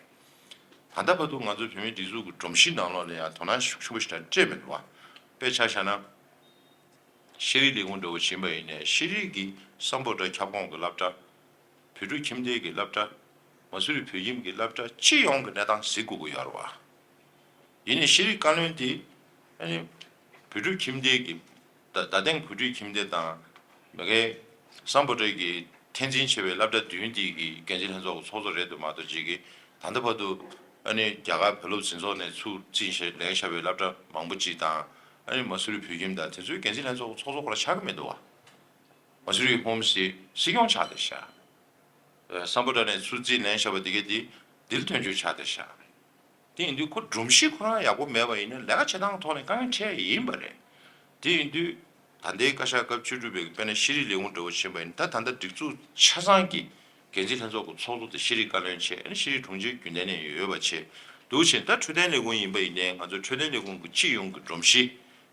ད་ལྟ་བར་དུ་ང་ཚོ་བོད་མིའི་སྒྲིག་འཛུགས་ཀྱི་སྒྲོམ་གཞི་ནང་ལོགས་ལ་ཡང་དོ་སྣང་ཤུགས་ཆེན་པོ་ཞིག་དང་སྤྲད་མི་འདུག་བ། དཔེ་ཆ་བཞག་ན། ཤེས་རིག་ལས་ཁུངས་འདྲ་བོ་ཕྱིན་པ་ཡིན་ནའི་ཤེས་རིག་གི་སམ་བྷོ་ཊ་ཁྱབ་ཁོངས་ཀྱི་སློབ་གྲྭ། བོད་ཕྲུག་ཁྱིམ་སྡེ་གི་སློབ་གྲྭ། མ་སུ་རི་བོད་ཁྱིམ་གྱི་སློབ་གྲྭ་སྤྱི་ཡོངས་ཀྱི་གནས་སྟངས་གཟིགས་དགོས་ཀྱི་ཡོད་རེད་བ། ཡིན་ནའི་ཤེས་རིག་བཀའ་བློན་དེ་ཨ་ནི་བོད་ཕྲུག་ཁྱིམ་སྡེ་གི་ད་ད་ཐེངས་བོད་ཕྲུག་ཁྱིམ་སྡེ་དང་མ་གའི་སམ་བྷོ་ཊ་གི་འཐབ་འཛིང་ཆེ་བའི་སློབ་གྲྭ་བདུན་དེ་གི་འགན་འཛིན་ལྷན་ཚོགས་ཀྱི་ཚོགས་གཙོ་རེད་འདུག་མ་གཏོགས་ཅིག་གི་ད་ལྟ་བར་དུ་ཨ་ནི་རྒྱ་གར་བོད་སློབ་འཛིན་ཚོགས་ནས་ཚུར་རྩིས་བཞག་ལེན་བཞག་པའི་སློབ་གྲྭ་མང་པོ་ཅིག་དང་ཨ་ནི་མ་སུ་རི་བོད་ཁྱིམ་དང་དེ་ཚོའི་འགན་འཛིན་ལྷན་ཚོགས་ཀྱི་ཚོགས་གཙོ་ཁོ་རང་ཆགས་ཀྱི་མི་འདུག་བ། མ་སུ་རི་ཧོམ་སི་སྲིད་སྐྱོང་ཆགས་བསྡད་ཤག་སམ་བྷོ་ཊ་ནས་ཚུར་རྩིས་ལེན་བཞག་པ་དེ་གས་དེ་ལྡི་ལི་དོན་གཅོད་ཆགས་བསྡད་ཤག་དེ་ཡིན་དུས་ཁོ་སྒྲོམ་གཞི་ཁོ་རང་ཡག་པོ་མེད་པ་ཡིན་ན་ལས་ཀ་བྱེད་སྟངས་ཐོག་ནས་དཀའ་ངལ་འཕྲད་ཡིན་པ་རེད། དེ་ཡིན་དུས་ད་ལྟའི་བཀའ་ཤག་སྐབས་བཅུ་དྲུག་པའི་དཔེར་ན་ཤེས་རིག་ལས་ཁུངས་འདྲ་བོ་ཕྱིན་པ་ཡིན་ན་ད་ད་ལྟ་སྒྲིག་འཛུགས་ཆ་ཚང་གི་འགན་འཛིན་ལྷན་ཚོགས་ཀྱི་ཚོགས་གཙོ་དང་ཤེས་རིག་བཀའ་བློན་བྱས་ཨ་ནི་ཤེས་རིག་དྲུང་ཆེ་རྒྱུན་ལྡན་ནས་ཡོད་པ་བྱས་འདུག་ཕྱིན་ད་འཕྲོད་བསྟེན་ལས་ཁུངས་ཡིན་པ་ཡིན་ནའི་ང་ཚོ་འཕྲོད་བསྟེན་ལས་ཁུངས་ཀྱི་སྤྱི་ཡོངས་ཀྱི་སྒྲོམ་གཞི་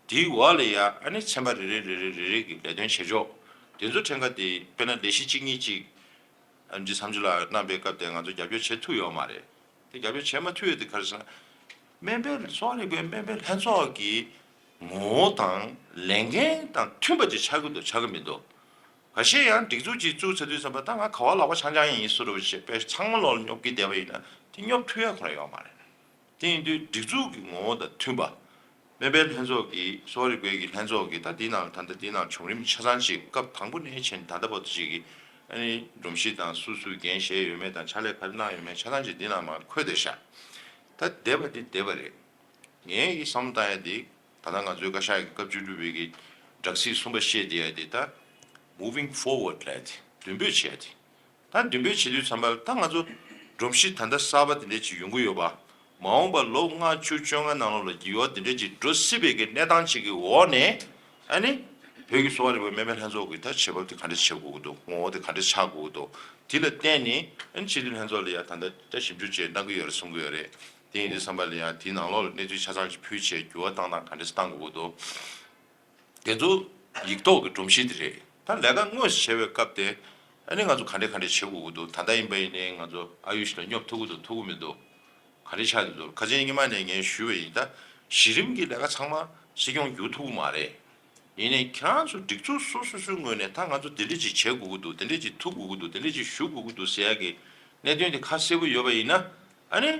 དེའི་འོག་ལ་ཡ་ཨ་ནི་ཚན་པ་རེ་རེ་རེ་རེ་རེ་རེ་གི་ལས་དོན་བྱེད་ཕྱོགས་དེ་ཚོ་ཕྲན་ཁ་དེ་དཔེར་ན་ལས་གཞི་གཅིག་གཉིས་གཅིག་ཨ་ནི་བསམ་ཚུལ་ལ་གནང་པའི་སྐབས་དེ་ང་ཚོ་རྒྱབ་སྐྱོར་བྱེད་ཐུབ་ཡོད་མ་རེད། དེ་རྒྱབ་སྐྱོར་བྱེད་མ་ཐུབ་ཡོད་དེ་ག་རེ་ཟེར་ན། སྨན་པའི་གསོ་བ་རིག་པའི་སྨན་པའི་ལྷན་ཚོགས་ཀྱི་ངོ་བོ་དང་ལས་འགན་དང་མཐུན་པ་ཅིག་ཆགས་ཀྱི་འདུག་ཆགས་ཀྱི་མི་འདུག་ཁ་ཤས་ཡང་སྒྲིག་འཛུགས་ཅིག་བཙུགས་ཚར་དུས་ཙམ་པ་ད་ང་ག་བ་ལག་པ་འཆང་འཆང་ཡིན་སུ་རུ་བྱེད་པས་ཚང་མ་ལོག་ལ་སྙོབ་ཀྱི་བསྡད་པ་ཡིན་ན་དེ་སྙོབ་ཐུབ་ཡ་ཁོ་རང་ཡོད་མ་རེད། དེ་ཡིན་དུས་སྒྲིག་འཛུགས་ཀྱི་ངོ་བོ་དང་མཐུན་པ། སྨན་པའི་ལྷན་ཚོགས་ཀྱི་གསོ་བ་རིག་པའི་གི་ལྷན་ཚོགས་ཀྱི་ད་འདི་ནང་ད་ལྟ་འདི་ནང་བྱུང་རིམ་ཆ་ཚང་ཅིག་སྐབས་དང་པོ་ནས་བྱས་ནས་ད་ལྟ་བར་དུ་ཅིག་གི་ཨ་ནི་སྒྲོམ་གཞི་དང་སུ་སུ་འགན་བཞེས་ཡོད་མེད་དང་ཕྱག་ལས་ག་རེ་གནང་ཡོད་མེད་ཆ་ཚང་ཅིག་འདི་ནང་མར་འཁོད་བསྡད་ཤག་ད་བསྡད་པ་འདི་བསྡད་པ་རེད། ངའི་གི་བསམ་བློ་བཏང་ཡ་འདི་ད་ལྟ་ང་ཚོའི་བཀའ་ཤག་གི་སྐབས་བཅུ་དྲུག་པའི་གི་སྦྲག་སྲིད་གསུམ་པ་བཤད་བསྡད་ཡ་འདི་ད་moving forward་ལབ་ཡ་འདི་མདུན་སྤོས་བྱས་ཡ་འདི། ད་མདུན་སྤོས་བྱེད་དུས་ཙམ་པ་ལ་ད་ང་ཚོ་སྒྲོམ་གཞི་ད་ལྟ་གསར་པ་དེ་འདྲས་ཅིག་ཡོང་གི་ཡོད་པ། མ་འོངས་པ་ལོ་ལྔ་བཅུ་བཅོ་ལྔ་ནང་ལོགས་ལ་འགྱུར་བ་དེ་འདྲས་ཅིག་འགྲོ་སྲིད་པའི་གི་གནས་སྟངས་ཅིག་གི་འོག་ནས་ཨ་ནི་བོད་ཀྱི་གསོ་བ་རིག་པའི་སྨན་པའི་ལྷན་ཚོགས་ཀྱི་ད་བྱེད་བབ་དེ་ག་འདྲས་བྱེད་དགོས་ཀྱི་འདུག་ངོ་བོ་དེ་ག་འདྲས་ཆགས་དགོས་ཀྱི་འདུག་དེ་ལ་བརྟེན་ནས་ཨ་ནི་སྤྱི་འཐུས་ལྷན་ཚོགས་ལ་ཡ་ད་ལྟ་ད་ཞིབ་འཇུག་བྱས་གནང་གི་ཡོད་རེད་གསུང་གི་ཡོད་རེད། དེ་ཡིན་དུས་ཙམ་པ་ལ་ཡ་དེའི་ནང་ལོགས་ལ་གནས་ཚུལ་ཆ་ཚང་ཅིག་ཕུལ་བྱས་འགྱུར་བ་བཏང་སྟངས་ག་འདྲས་བཏང་དགོས་ཀྱི་འདུག་དེ་ཚོ་ཡིག་ཐོག་གི་སྒྲོམ་གཞི་དེ་རེད། ད་ལས་ཀ་དངོས་སུ་བྱེད་པའི་སྐབས་དེ་ཨ་ནི་ང་ཚོ་ག་འདྲས་ག་འདྲས་བྱེད་དགོས་ཀྱི་འདུག་ད་ལྟ་ཡིན་པ་ཡིན་ནའི་ང་ཚོ་ཨ་ཡུ་ཤི་ལ་སྙོབ་ཐུབ་ཀྱི་འདུག་ཐུབ་ཀྱི་མི་འདུག་ག་འདྲས་ཆགས་ཀྱི་འདུག་ཁ་ཆེ་སྔོན་མ་ནས་ངས་ཞུས་པ་ཡིན། ད་གཞི་རིམ་གྱི་ལས་ཀ་ཚང་མ་སྲིད་སྐྱོང་བསྒྱུར་ཐུབ་ཀྱི་མ་རེད། ཡིན་ནའི་ཁྱེད་རང་ཚོ་སྒྲིག་འཛུགས་སོ་སོ་སོའི་ངོས་ནས་ད་ང་ཚོ་དེ་འདྲས་ཅིག་བྱེད་དགོས་ཀྱི་འདུག་དེ་འདྲས་ཅིག་ཐུབ་དགོས་ཀྱི་འདུག་དེ་འདྲས་ཅིག་ཞུ་དགོས་ཀྱི་འདུག་ཟེར་ཡ་གི་གནད་དོན་དེ་ཁ་གསལ་པོ་ཡོད་པ་ཡིན་ན་ཨ་ནི།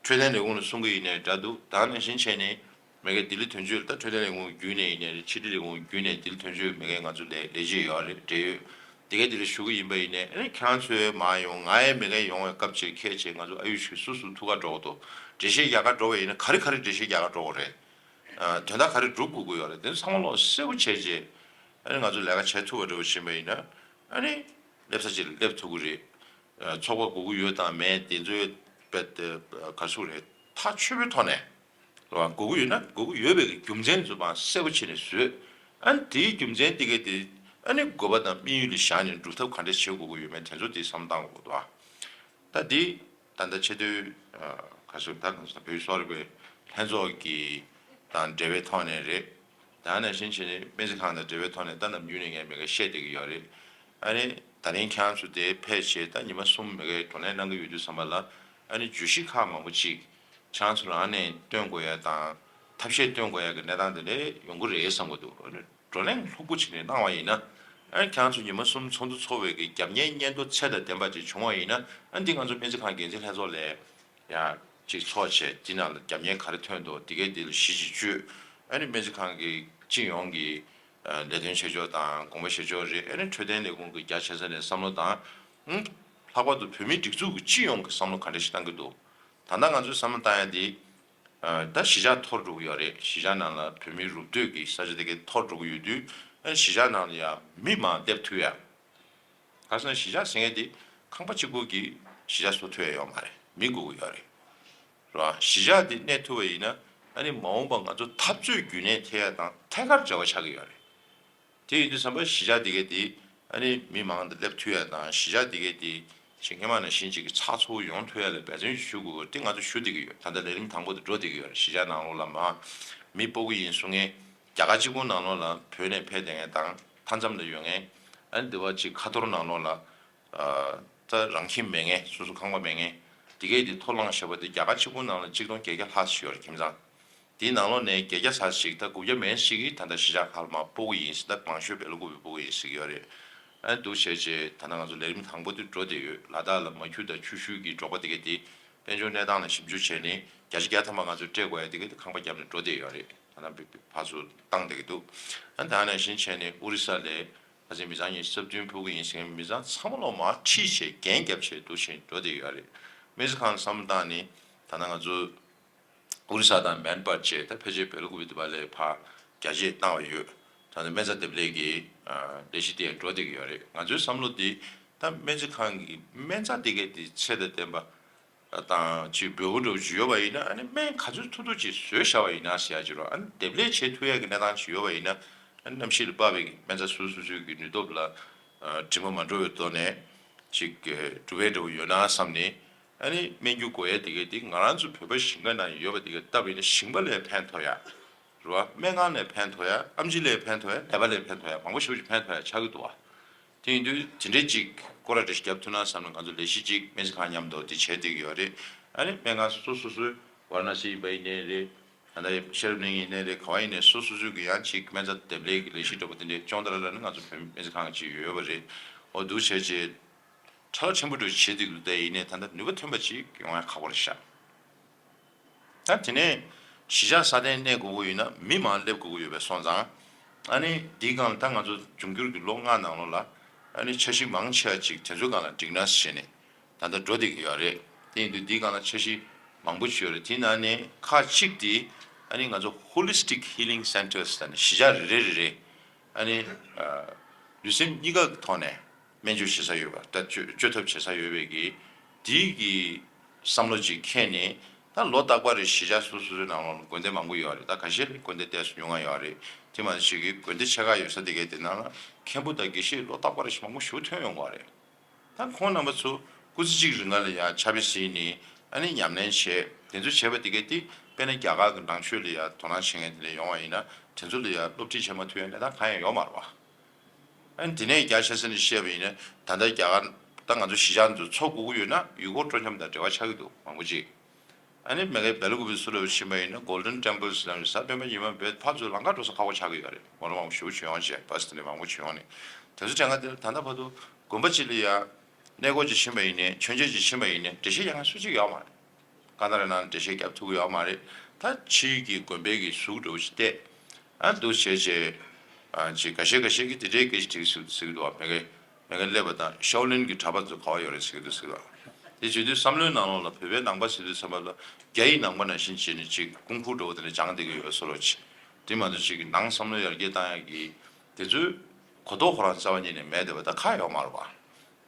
འཕྲོད་བསྟེན་ལས་ཁུངས་ལ་གསུང་གི་ཡིན་ནའི་འདྲ་འདུག་ད་ནང་བཞིན་བྱས་ནས་མ་གི་ལྡི་ལི་དོན་གཅོད་ད་འཕྲོད་བསྟེན་ལས་ཁུངས་བརྒྱུད་ནས་ཡིན་ནའི་རེད། ཕྱི་དྲིལ་ལས་ཁུངས་བརྒྱུད་ནས་ལྡི་ལི་དོན་གཅོད་མ་གི་ང་ཚོ་ལས་ལས་བྱེད་ཡོད་རེད་འབྲེལ་ཡོད། དེ་ག་དེ་རེད་ཞུ་གི་ཡིན་པ་ཡིན་ནའི་ཨ་ནི་ཁྱེད་རང་ཚོའི་མ་ཡོང་ང་ཡི་མ་གི་ཡོང་བའི་སྐབས་ཅིག་ཁྱེད་ཅིག་ང་ཚོ་ཨ་ཡུ་ཤི་སུ་སུ་ཐུག་ག་འགྲོ་གི་འདུག་འགྲེལ་བཤད་རྒྱག་ག་འགྲོ་བ་ཡིན་ན་ག་རེ་ག་རེ་འགྲེལ་བཤད་རྒྱག་ག་འགྲོ་གི་རེད། དོན་དག་ག་རེ་སྒྲུབ་དགོས་ཀྱི་ཡོད་རེད། དེ་ཚོ་ཚང་མ་ལོག་གསལ་པོ་བྱས་རྗེས་ཨ་ནི་ང་ཚོ་ལས་ཀ་བྱེད་ཐུབ་པ་འདྲ་བོ་ཕྱིན་པ་ཡིན་ན་ཨ་ནི་སླེབས་ས་ཅིག་ལ་སླེབས་ཐུབ་ཀྱི་རེད། ཚོགས་པ་དགོས་ཀྱི་ཡོད་དང་མེད་དེ་ཚོའི་དཔེ་དེ་ག་ཚོད་རེད་ཐག་ཆོད་པོའི་ཐོག་ནས་རེད་བ། དགོས་ཀྱི་ཡོད་ན་དགོས་ཀྱི་ཡོད་པའི་རྒྱུ་མཚན་ཚོ་མར་གསལ་པོ་བྱས་ནས་བཟོས། ཨ་ནི་དེའི་རྒྱུ་མཚན་དེ་གས་དེ་ཨ་ནི་དགོས་པ་དང་དམིགས་ཡུལ་ལ་བཞག་ནས་སྒྲུབ་ཐབས་ག་འདྲས་བྱེད་དགོས་ཀྱི་ཡོད་མེད་དེ་ཚོ་དེ་བསམ་བཏང་དགོས་འདུག་བ། ད་འདི་ད་ལྟ་ཆེས་མཐོའི་ག་ཚོད་ད་ག་ཚོད་བོད་གསོ་བ་རིག་པའི་ལྷན་ཚོགས་ཀྱི་དང་འབྲེལ་བའི་ཐོག་ནས་རེད། ད་ནང་བཞིན་བྱས་ནས་སྨན་རྩིས་ཁང་དང་འབྲེལ་བའི་ཐོག་ནས་ད་ནམ་རྒྱུན་ནས་ངས་མི་འགའ་བཤད་བསྡད་ཀྱི་ཡོད་རེད། ཨ་ནི་ད་རིང་ཁྱེད་རང་ཚོ་དེ་ཕེབས་བྱས་ད་ཉི་མ་གསུམ་མི་འགའ་བགྲོ་གླེང་གནང་གི་ཡོད་དུས་ཙམ་པ་ལ་ཨ་ནི་བརྗོད་གཞི་ཁག་མང་པོ་ཅིག་ཁྱེད་རང་ཚོ་རང་ནས་སྟོན་དགོས་ཡ་དང་ཐབས་ཤེས་སྟོན་དགོས་ཡ་གི་གནས་སྟངས་དེ་འདྲ་ཡོང་གི་རེད་བསམ་གི་འདུག་ཨ་ནི་བགྲོ་གླེང་ལྷུག་པོ་ཅིག་ནས་གནང་བ་ཡིན་ན་ཨ་ནི་ཁྱེད་རང་ཚོ་ཉི་མ་གསུམ་ཚོགས་འདུ་ཚོགས་པའི་གི་རྒྱབ་གཉེར་སྙན་ཐོ་ཚད་དང་ལྡན་པ་ཅིག་བྱུང་བ་ཡིན་ན་ཨ་ནི་འདི་ང་ཚོ་སྨན་རྩིས་ཁང་འགན་འཛིན་ལྷན་ཚོགས་ལ་ཡང་ཅིག་ཚོགས་བྱས་འདི་ནང་ལ་རྒྱབ་གཉེར་ག་རེ་ཐོན་འདུག་འདི་གའི་འདི་ལ་གཞི་ཅིག་བཅོས། ཨ་ནི་སྨན་རྩིས་ཁང་གི་སྤྱི་ཡོངས་ཀྱི་ལས་དོན་བྱེད་ཕྱོགས་དང་དགོངས་པ་བཞེས་ཕྱོགས་རེད། ཨ་ནི་འཕྲོད་བསྟེན་ལས་ཁུངས་ཀྱི་རྒྱ་ཆེ་ས་ནས་བསམ་བློ་དང་། ལྷག་པར་དུ་བོད་མིའི་སྒྲིག་འཛུགས་ཀྱི་སྤྱི་ཡོངས་ཀྱི་བསམ་བློ་ག་འདྲ་ཞིག་བཏང་གི་འདུག་ད་ལྟ་ང་ཚོས་བསམ་བློ་བཏང་ཡ་འདི། ད་གཞིས་ཆགས་འཐོར་འགྲོ་གི་ཡོད་རེད། གཞིས་ཆགས་ནང་ལ་བོད་མིའི་རུབ་སྟོད་ཀྱི་ས་ཆ་དེ་གའི་འཐོར་འགྲོ་གི་ཡོད་དུས་ཨ་ནི་གཞིས་ཆགས་ནང་ལ་ཡང་མི་མང་སླེབས་ཐུབ་ཡ། ག་ཟེར་ན་གཞིས་ཆགས་ཟེར་མཁན་དེ་ཁང་པ་གཅིག་པོ་གིས་གཞིས་ཆགས་བཟོ་ཐུབ་ཡ་ཡོད་མ་རེད། མི་དགོས་ཀྱི་ཡོད་རེད། རེད་བ། གཞིས་ཆགས་དེ་གནས་ཐུབ་པ་ཡིན་ན་ཨ་ནི་མ་འོངས་པ་ང་ཚོ་འཐབ་རྩོད་རྒྱུན་གནས་ཐེབས་ཡ་དང་ཐད་ཀར་འབྲེལ་བ་ཆགས་ཀྱི་ཡོད་རེད། དེ་ཡིན་དུས་ཙམ་པ་གཞིས་ཆགས་དེ་གའི་དེ་ཨ་ནི་མི་མང་དང་སླེབས་ཐུབ་ཡ་དང་གཞིས་ཆགས་དེ་གའི་དེ་ཅིག་སྔོན་མ་ནང་བཞིན་ཅིག་གི་ཚགས་ཚུད་པོ་ཡོང་ཐུབ་ཡ་ལ་འབད་བརྩོན་ཞུ་དགོས་དེ་ང་ཚོ་ཞུ་བསྡད་ཀྱི་ཡོད། ད་ལྟ་ལས་རིམ་དང་པོ་དེ་འགྲོ་བསྡད་ཀྱི་ཡོད་རེད། གཞིས་ཆགས་ནང་ལོགས་ལ་མ་མི་སྤོ་གི་ཡིན་གསུང་མཁན་རྒྱ་གར་གཅིག་པུ་ནང་ལོགས་ལ་བོད་ནས་ཕེབས་བསྡད་མཁན་དང་མཐའ་མཚམས་ལ་ཡོད་མཁན་ཨ་ནི་འདི་བ་ཅིག་ཁ་ཐོར་ནང་ལོགས་ལ། ད་རང་ཁྱིམ་མེད་མཁན་སོ་སོ་ཁང་པ་མེད་མཁན་དེ་གས་དེ་ཐོ་ལངས་བཞག་པ་དེ་རྒྱ་གར་གཅིག་པུ་ནང་ལ་གཅིག་སྟོང་བརྒྱད་བརྒྱ་ལྷག་ཞིག་ཡོད་རེད་ཁྱིམ་ཚང་། དེའི་ནང་ལོགས་ནས་བརྒྱད་བརྒྱ་ཙམ་ཞིག་ད་དགུ་བརྒྱ་མན་ཞིག་གིས་ད་ལྟ་གཞིས་ཆགས་ཁག་ལ་མར་སྤོ་གི་ཡིན་ཟེར་ད་མང་ཤོས་བལ་ཀོ་བི་སྤོ་གི་ཡིན་ཟེར་གྱི་ཡོད་རེད། ཨ་འདུག་བྱས་རྗེས་ད་ལྟ་ང་ཚོ་ལས་རིམ་དང་པོ་དེ་འགྲོ་བསྡད་ཡོད། ལ་དྭགས་ལ་མ་ཁྱུ་དང་ཆུ་ཤུལ་གྱི་འབྲོག་པ་དེ་གས་དེ་དཔལ་འབྱོར་གནས་སྟངས་ལ་ཞིབ་འཇུག་བྱས་ནས་བརྒྱ་ཆ་བརྒྱ་ཐམ་པ་ང་ཚོས་སྤྲད་དགོས་ཡ་དེ་གས་དེ་ཁང་པ་བརྒྱབ་ནས་འགྲོ་བསྡད་ཡོད་རེད། ད་ལྟ་ཕར་ཚུར་བཏང་བསྡད་ཀྱི་འདུག་ཨ་ད་ནང་བཞིན་བྱས་ནས་ཨོ་རི་ས་ལ། ཁ་སང་མི་ཚང་གཉིས་སུ་བདུན་ཕུལ་གྱི་ཡིན་ཟེར་མཁན་མི་ཚང་ཚང་མ་ལོག་མར་ཁྲིད་བྱས་འགན་བརྒྱབ་བྱས་འདུག་བྱས་འགྲོ་བསྡད་ཡོད་རེད། སྨན་རྩིས་ཁང་བསམ་བློ་བཏང་ནས་ད་ལྟ་ང་ཚོ་ཨོ་རི་ས་དང་མེན་པར་བཅས་ད་ཕལ་ཆེར་བལ་ཀོ་བི་དེ་པ་ལས་ཕར་རྒྱ་སྐྱེད་བཏང་བ་ཡོད། ད་ལྟ་སྨན་རྩྭ་འདེབས་ལས་ཀྱི་ལས་གཞི་དེ་འགྲོ་བསྡད་ཀྱི་ཡོད་རེད། ང་ཚོའི་བསམ་བློ་དེ་ད་སྨན་རྩིས་ཁང་གི་སྨན་རྩྭ་དེ་གས་དེ་ཚད་དང་ལྡན་པ། དང་ཅིག་འབོལ་པོ་འདྲ་བོ་ཅིག་ཡོད་པ་ཡིན་ན། ཨ་ནི་སྨན་ག་ཚོད་ཐུབ་ཐུབ་ཅིག་བཟོས་བཞག་པ་ཡིན་ན་ཟེར་ཡ་ཅིག་རོ། ཨ་ནི་འདེབས་ལས་བྱེད་ཐུབ་ཡ་གི་གནས་སྟངས་ཅིག་ཡོད་པ་ཡིན་ན། ཨ་ནི་གནམ་གཤིས་ལ་དཔག་པའི་སྨན་རྩྭ་སོ་སོ་སོའི་གི་ནུས་སྟོབས་ལ་དྲི་མ་མ་འགྲོ་བའི་ཐོག་ནས་ཅིག་གྲུབ་པའི་འདྲ་བོ་ཡོད་ན་བསམ་ནས། ཨ་ནི་སྨན་རྒྱུ་དགོས་ཡ་དེ་གས་དེ་ང་རང་ཚོ་བོད་པ་ཞིང་ཁ་ནང་ཡོད་པ་དེ་གས་བཏབ་པ་ཡིན་ན་ཞིང་པ་ལ་ཕན་ཐོགས་ཡ། རེད་བ། སྨན་ཁང་ལ་ཕན་ཐོགས་ཡ། ཨེམ་ཆི་ལ་ཕན་ཐོགས་ཡ། ནད་པ་ལ་ཕན་ཐོགས་ཡ། མང་པོ་ཞེ་པོ་ཅིག་ཕན་ཐོགས་ཡ་ཆགས་ཀྱི་འདུག་བ། དེ་ཡིན་དུས་དེ་འདྲའི་ཅིག་སྐོར་ར་འགྲེལ་བཤད་རྒྱབ་ཐུབ་ན་བསམ་ནས་ང་ཚོ་ལས་གཞི་ཅིག་སྨན་རྩིས་ཁང་མཉམ་དུ་དེ་བྱས་བསྡད་ཀྱི་ཡོད་རེད། ཨ་ནི་སྨན་ཁང་སོ་སོ་སོ་སོའི་ཝཱ་ར་ཎ་སི་ཡིན་པ་ཡིན་ནའི་རེད། ད་ལྟ་ཤེས་རབ་གླིང་ཡིན་ནའི་རེད། ག་བ་ཡིན་ནའི་སོ་སོ་སོ་སོའི་གི་ཡང་ཅིག་སྨན་རྩིས་འདེབས་ལས་ཀྱི་ལས་གཞི་འདྲ་པོ་དེ་འདྲའི་ཅོང་ཏ་ར་ལ་ནི་ང་ཚོ་བོད་སྨན་རྩིས་ཁང་ཅིག་ཡོད་པ་རེད། འོ་འདུག་བྱས་བྱས་ཕྲ་ལ་ཕྲན་བུ་འགྲོ་བྱེད་དུ་ཡོད་དེ་ཡིན་ནའི་ད་ལྟ་ནུས་པ་ཐོན་པ་ཅིག་ཡོང་ཡ་ཁག་པོ་རེད་ཤག་ད་དེ་ནས་གཞིས་ཆགས་སྲ་བརྟན་གནས་དགོས་ཀྱི་ཡོད་ན་མི་མང་སླེབས་དགོས་ཀྱི་ཡོད་པའི་སོང་ཙང་། ཨ་ནི་འདིའི་སྒང་ལ་ད་ང་ཚོ་འབྱུང་འགྱུར་གྱི་ལོ་ལྔ་ནང་ལོགས་ལ་ཨ་ནི་འཆར་གཞི་མང་ཆེ་བ་ཅིག་དེ་ཚོའི་སྒང་ལ་སྒྲིག་གནས་བྱས་ནས་ད་ལྟ་འགྲོ་བསྡད་ཀྱི་ཡོད་རེད། དེ་ཡིན་དུས་འདིའི་སྒང་ལ་འཆར་གཞི་མང་པོ་ཅིག་ཡོད་རེད། དེའི་ནང་ནས་ཁག་གཅིག་དེ་ཨ་ནི་ང་ཚོ་Holistic Healing Centres ད་ནི་གཞིས་ཆགས་རེ་རེ་རེ་རེ་ཨ་ནི་ལུས་སེམས་གཉིས་ཀ་གི་ཐོག་ནས་སྨན་བཅོས་བྱེད་ས་ཡོད་པ། ད་བཅོས་བཅོས་ཐབས་བྱེད་ས་ཡོད་པའི་གི་དེའི་གི་བསམ་བློ་ཅིག་འཁྱེར་ནས། ད་ལོ་རྟག་པར་རེ་གཞིས་ཆགས་སོ་སོ་སོའི་ནང་ལོགས་ལ་དགོན་སྡེ་མང་པོ་ཡོད་རེད། ད་ཁ་ཤས་ལ་དགོན་སྡེ་ཏོག་ཙམ་ཉུང་ང་ཡོད་རེད། དེ་མ་ཟད་ཀྱི་དགོན་སྡེ་ཆེ་ཁག་ཡོད་ས་དེ་གའི་དེ་ནང་ལ་མཁན་པོ་དང་དགེ་བཤེས་ལོ་རྟག་པར་རེ་མང་པོ་ཞིག་ཐོན་ཡོང་གི་རེད། ད་ཁོང་རྣམ་པ་ཚོ་སྐུ་ཚེ་གཅིག་རིང་ལ་ཡང་ཕྱག་དཔེ་གཟིགས་ནས་ཨ་ནི་ཉམས་ལེན་བྱས། དེ་ཚོ་བྱས་པ་དེ་གའི་དེ་དཔེར་ན་རྒྱ་གར་གྱི་ནང་ཆོས་ལ་ཡང་དོ་སྣང་བྱེད་མཁན་དེ་འདྲ་ཡོང་བ་ཡིན་ན། དེ་ཚོ་ལ་ཡང་སློབ་ཁྲིད་བྱེད་མ་ཐུབ་ཡ་གནས་སྟངས་གང་ཡང་ཡོད་མ་རེད་བ། ཨ་ནི་དེ་ནས་རྒྱ་ཆེ་ས་ནས་བཤད་པ་ཡིན་ན། ད་ལྟ་རྒྱ་གར་ད་ང་ཚོ་གཞིས་ཆགས་འདི་ཚོ་འཚོ་དགོས་ཀྱི་ཡོད་ན་ཡུལ་སྐོར་སྤྲོ་འཆམ་དང་འབྲེལ་བ་ཆགས་ཀྱི་འདུག་མང་པོ་ཅིག་ཨ་ནི་མ་གི་སྦེལ་ཀོབ་སུ་ལ་ཕྱིན་པ་ཡིན་ན་Golden Temples ལ་གཟའ་སྤེན་པ་ཉི་མ་བོད་ཕར་ཚུར་ལམ་ཁ་འགྲོ་ས་ཁག་པོ་ཆགས་ཀྱི་ཡོད་རེད། མོ་ཊ་མང་པོ་ཞེ་པོ་ཅིག་ཡོང་བྱས། བྷ་སི་དེ་འདྲ་མང་པོ་ཅིག་ཡོང་ནས། དེ་ཚོ་དྲན་ག་དེ་ད་ལྟ་བར་དུ་དགོན་པ་གཅིག་ལ་ཡ་གནས་སྐོར་ཅིག་ཕྱིན་པ་ཡིན་ནའི་མཆོད་མཇལ་ཅིག་ཕྱིན་པ་ཡིན་ནའི་འགྲེལ་བཤད་རྒྱག་མཁན་སུ་གཅིག་ཡོད་མ་རེད། ཀ་ན་ར་ནང་འགྲེལ་བཤད་རྒྱབ་ཐུབ་ཀྱི་ཡོད་མ་རེད། ད་ཕྱིའི་གི་དགོན་པའི་གི་གཟུགས་འདྲ་བོ་ཞིག་བལྟས། ཨ་འདུག་བྱས་བྱས། ཨ་ཅིག་འགའ་ཤས་འགའ་ཤས་ཀྱིས་དེ་འདྲའི་སྐད་ཆ་དྲིས་ཟེར་ཟེར་གྱི་འདུག་བ། མ་གི་མ་གི་སླེབས་པ་དང་ཤའོ་ལིན་གྱི་གྲྭ་པ་ཚོ་ག་པར་ཡོད་རེད་ཟེར་གྱི་འདུག་ཟེར་གྱི་འདུག་དེ་བྱེད་དུས་བསམ་བློའི་ནང་ལོགས་ལ་བོད་པའི་ནང་པ་ཟེར་དུས་ཙམ་པ་ལ་རྒྱ་ཡི་ནང་པ་ནང་བཞིན་བྱས་ནས་ཅིག་ཀུང་ཧྥུ་འདྲ་བོ་དེ་འདྲ་སྦྱངས་བསྡད་ཀྱི་ཡོད་བཟོ་འདྲ་ཅིག་དེ་མ་གཏོགས་ཅིག་གི་ནང་བསམ་བློ་ཡར་རྒྱས་བཏང་ཡག་གི་དེ་ཚོའི་གོ་རྟོགས་ཁོ་རང་རྩ་བ་ཉིད་ནས་མེད་བསྡད་པ་ད་ག་ཡོད་མ་རེད་བ།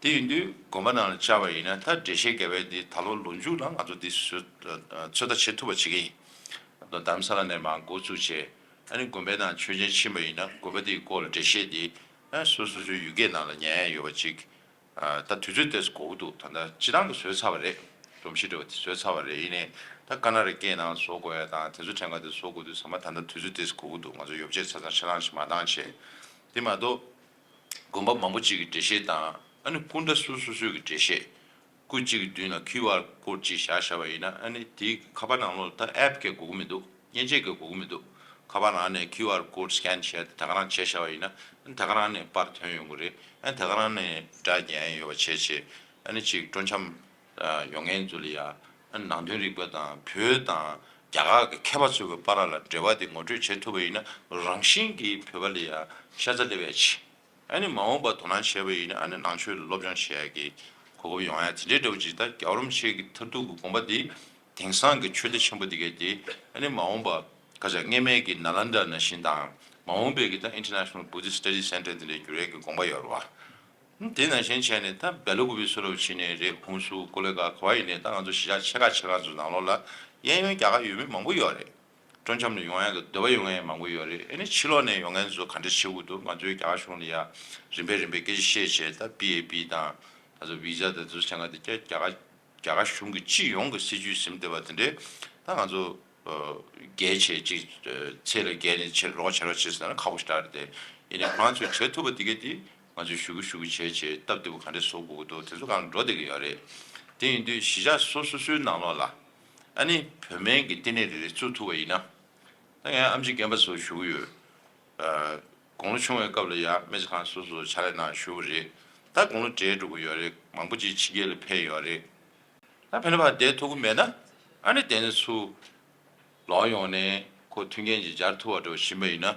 དེ་ཡིན་དུས་དགོན་པ་ནང་ལ་བཅར་བ་ཡིན་ན། ད་འགྲེལ་བཤད་རྒྱབ་པའི་འདི་ད་ལོ་ལོ་མཇུག་ལ་ང་ཚོ་འདི་ཚོད་ལྟ་བྱེད་ཐུབ་པ་བྱེད་ཀྱི་ཡིན། རྡ་རམ་ས་ལ་ནས་མར་འགོ་བཙུགས་བྱས། ཨ་ནི་དགོན་པའི་ནང་མཆོད་མཇལ་ཕྱིན་པ་ཡིན་ན་དགོན་པ་འདིའི་སྐོར་ལ་འགྲེལ་བཤད་འདི་ཨ་སོ་སོ་སོའི་ཡུལ་སྐད་ནང་ལ་ཉན་ཡ་ཡོད་པ་ཅིག་ཨ་ད་དུས་ཚོད་ཏོག་ཙམ་འགོར་གྱི་འདུག་ད་ལྟ་སྤྱི་བཏང་གི་བཟོས་ཚར་བ་རེད། སྒྲོམ་གཞི་འདྲ་བ་དེ་བཟོས་ཚར་བ་རེད། ཡིན་ནའི་ད་ཀ་ན་ར་སྐད་ནང་བཟོ་དགོས་ཡ་དང་དེ་ཚོ་ཕྲན་ག་དེ་བཟོ་དགོས་དུས་ཚང་མ་ད་ལྟ་དུས་ཚོད་ཏོག་ཙམ་འགོར་གྱི་འདུག་ང་ཚོ་ཡོ་བྱད་ཆ་ཚང་ཆ་ཚང་ཞིག་མ་བཏང་བྱས། དེ་མ་གཏོགས། དགོན་པ་མང་པོ་ཅིག་གི་འགྲེལ་བཤད་དང་། ཨ་ནི་སྐུ་འདྲ་སོ་སོ་སོའི་གི་འགྲེལ་བཤད། སྐུ་གཅིག་གི་མདུན་ལ་ཁིའུ་ཨར་ཀོཌ་ཅིག་བཞག་བཞག་པ་ཡིན་ན། ཨ་ནི་དེའི་ཁ་པར་ནང་ལོགས་ལ་ད་ཨེབ་ཀྱི་དགོས་ཀྱི་མི་འདུག་མཉེན་ཆས་ཀྱི་དགོས་ཀྱི་མི་འདུག་ཁ་པར་ནང་ནས་ཁིའུ་ཨར་ཀོཌ་སི་ཀེན་བྱས་ཏེ་ད་ག་རང་བྱས་བཞག་པ་ཡིན་ན། ཨ་ནི་ད་ག་རང་ནས་པར་ཐོན་ཡོང་གི་རེད། ཨ་ནི་ད་ག་རང་ནས་སྒྲ་ཉན་ཡོད་པ་བྱས་བྱས། ཨ་ནི་ཅིག་སྤྲོ་འཆམ་ཡོང་མཁན་ཚོ་ལ་ཡ། ཨ་ནི་ནང་དོན་རིག་པ་དང་བོད་དང་རྒྱ་གར་གྱི་མཁས་པ་ཚོའི་བར་ལ་འབྲེལ་བ་དེ་ངོ་སྤྲོད་བྱེད་ཐུབ་པ་ཡིན་ན་རང་བཞིན་གྱིས་བོད་པ་ལ་ཡ་ཤ་ཚ་སླེབས་ཡ་ཆེ། ཨ་ནི་མ་འོངས་པར་དོ་སྣང་བྱས་པ་ཡིན་ན། ཨ་ནི་ནང་ཆོས་ལ་སློབ་སྦྱོང་བྱེད་ཡ་གི་གོ་སྐབས་ཡོང་ཡ་དེ་འདྲའི་འདྲ་བོ་ཅིག་ད་རྒྱལ་བ་རིན་པོ་ཆེ་གི་མཐར་ཐུག་གི་དགོངས་པ་དེ། དེང་སང་གི་ཆོས་སྡེ་ཆེན་པོ་དེ་གས་དེ། ཨ་ནི་མ་འོངས་པ་ག་ཚ་སྔས་མའི་གི་ནཱ་ལན་དྷ་ནང་བཞིན་དང་། མ་འོངས་པའི་གི་ད་International Buddhist Studies Center དེ་འདྲའི་འགྱུར་ཡ་གི་དགོངས་པ་ཡོད་རེད་བ། དེ་ནང་བཞིན་བྱས་ནས་ད་སྦེལ་ཀོབ་སུ་རུ་ཕྱིན་ནས་རེད། ཧུན་སུར་ཀོ་ལི་གྷལ་ག་བ་ཡིན་ནས་ད་ང་ཚོ་གཞིས་ཆགས་ཆེ་ཁག་ཆེ་ཁག་ཚོ་ནང་ལོགས་ལ་གཡས་གཡོན་རྒྱ་གར་ཡུལ་མི་མང་པོ་ཡོད་རེད། སྤྲོ་འཆམ་ལ་ཡོང་ཡག་གི་འདོད་པ་ཡོད་མཁན་མང་པོ་ཡོད་རེད། ཨ་ནི་ཕྱི་ལོགས་ནས་ཡོང་མཁན་ཚོ་ག་འདྲ་བྱེད་དགོས་འདུག་ང་ཚོའི་རྒྱ་གར་གཞུང་ལ་ཡ་རིམ་པས་རིམ་པས་སྐད་ཆ་བཤད་བྱས། ད་པི་ཨེ་པི་དང་ད་ཚོ་བི་ཛ་དང་དེ་ཚོ་བྱེད་མཁན་དེ་རྒྱ་རྒྱ་གར་གཞུང་གི་སྤྱི་ཡོངས་ཀྱི་སྲིད་ཇུས་ཟིན་བསྡད་པ་དེ་འདྲས་ད་ང་ཚོ་རྒྱལ་བྱས་ཅིག་ཚད་ལ་བརྒལ་ནས་ཆེ་རོགས་བྱེད་རོགས་བྱེད་ཟེར་ན་ཁག་པོ་ཞིག་རེད་དེ། ཡིན་ནའི་ཁོ་རང་ཚོས་བྱེད་ཐུབ་པ་དེ་གས་དེ་ང་ཚོས་ཞུ་གི་ཞུ་གི་བྱས་བྱས་སྟབས་བདེ་པོ་ག་འདྲས་བཟོ་དགོས་ཀྱི་འདུག་དེ་ཚོ་གང་འགྲོ་བསྡད་ཀྱི་ཡོད་རེད། དེ་ཡིན་དུས་གཞིས་ཆགས་སོ་སོ་སོའི་ནང་ལོགས་ལ་ཨ་ནི་བོད་སྨན་གྱི་ལྟེ་གནས་རེ་རེ་བཙུགས་ཐུབ་པ་ཡིན་ན། ད་ངས་ཨེམ་ཆི་རྒན་པ་ཚོར་ཞུ་གི་ཡོད། ཨ། དགུང་ལོ་ཆུང་བའི་སྐབས་ལ་ཡ་སྨན་རྩིས་ཁང་སོ་སོར་ཕྱག་ལས་གནང་བཞུགས་པ་རེད། ད་དགུང་ལོ་བགྲེས་འགྲོ་གི་ཡོད་རེད། མང་པོ་ཅིག་ཕྱི་རྒྱལ་ལ་ཕེབས་ཡོད་རེད། ད་ཕན་ནུས་པ་བསྡད་ཐུབ་ཀྱི་མེད་ན། ཨ་ནི་དེ་ནས་ཚུར་ལོག་ཡོང་ནས་ཁོ་མཐུན་རྐྱེན་ཅིག་སྦྱར་ཐུབ་པ་འདྲ་བོ་ཕྱིན་པ་ཡིན་ན།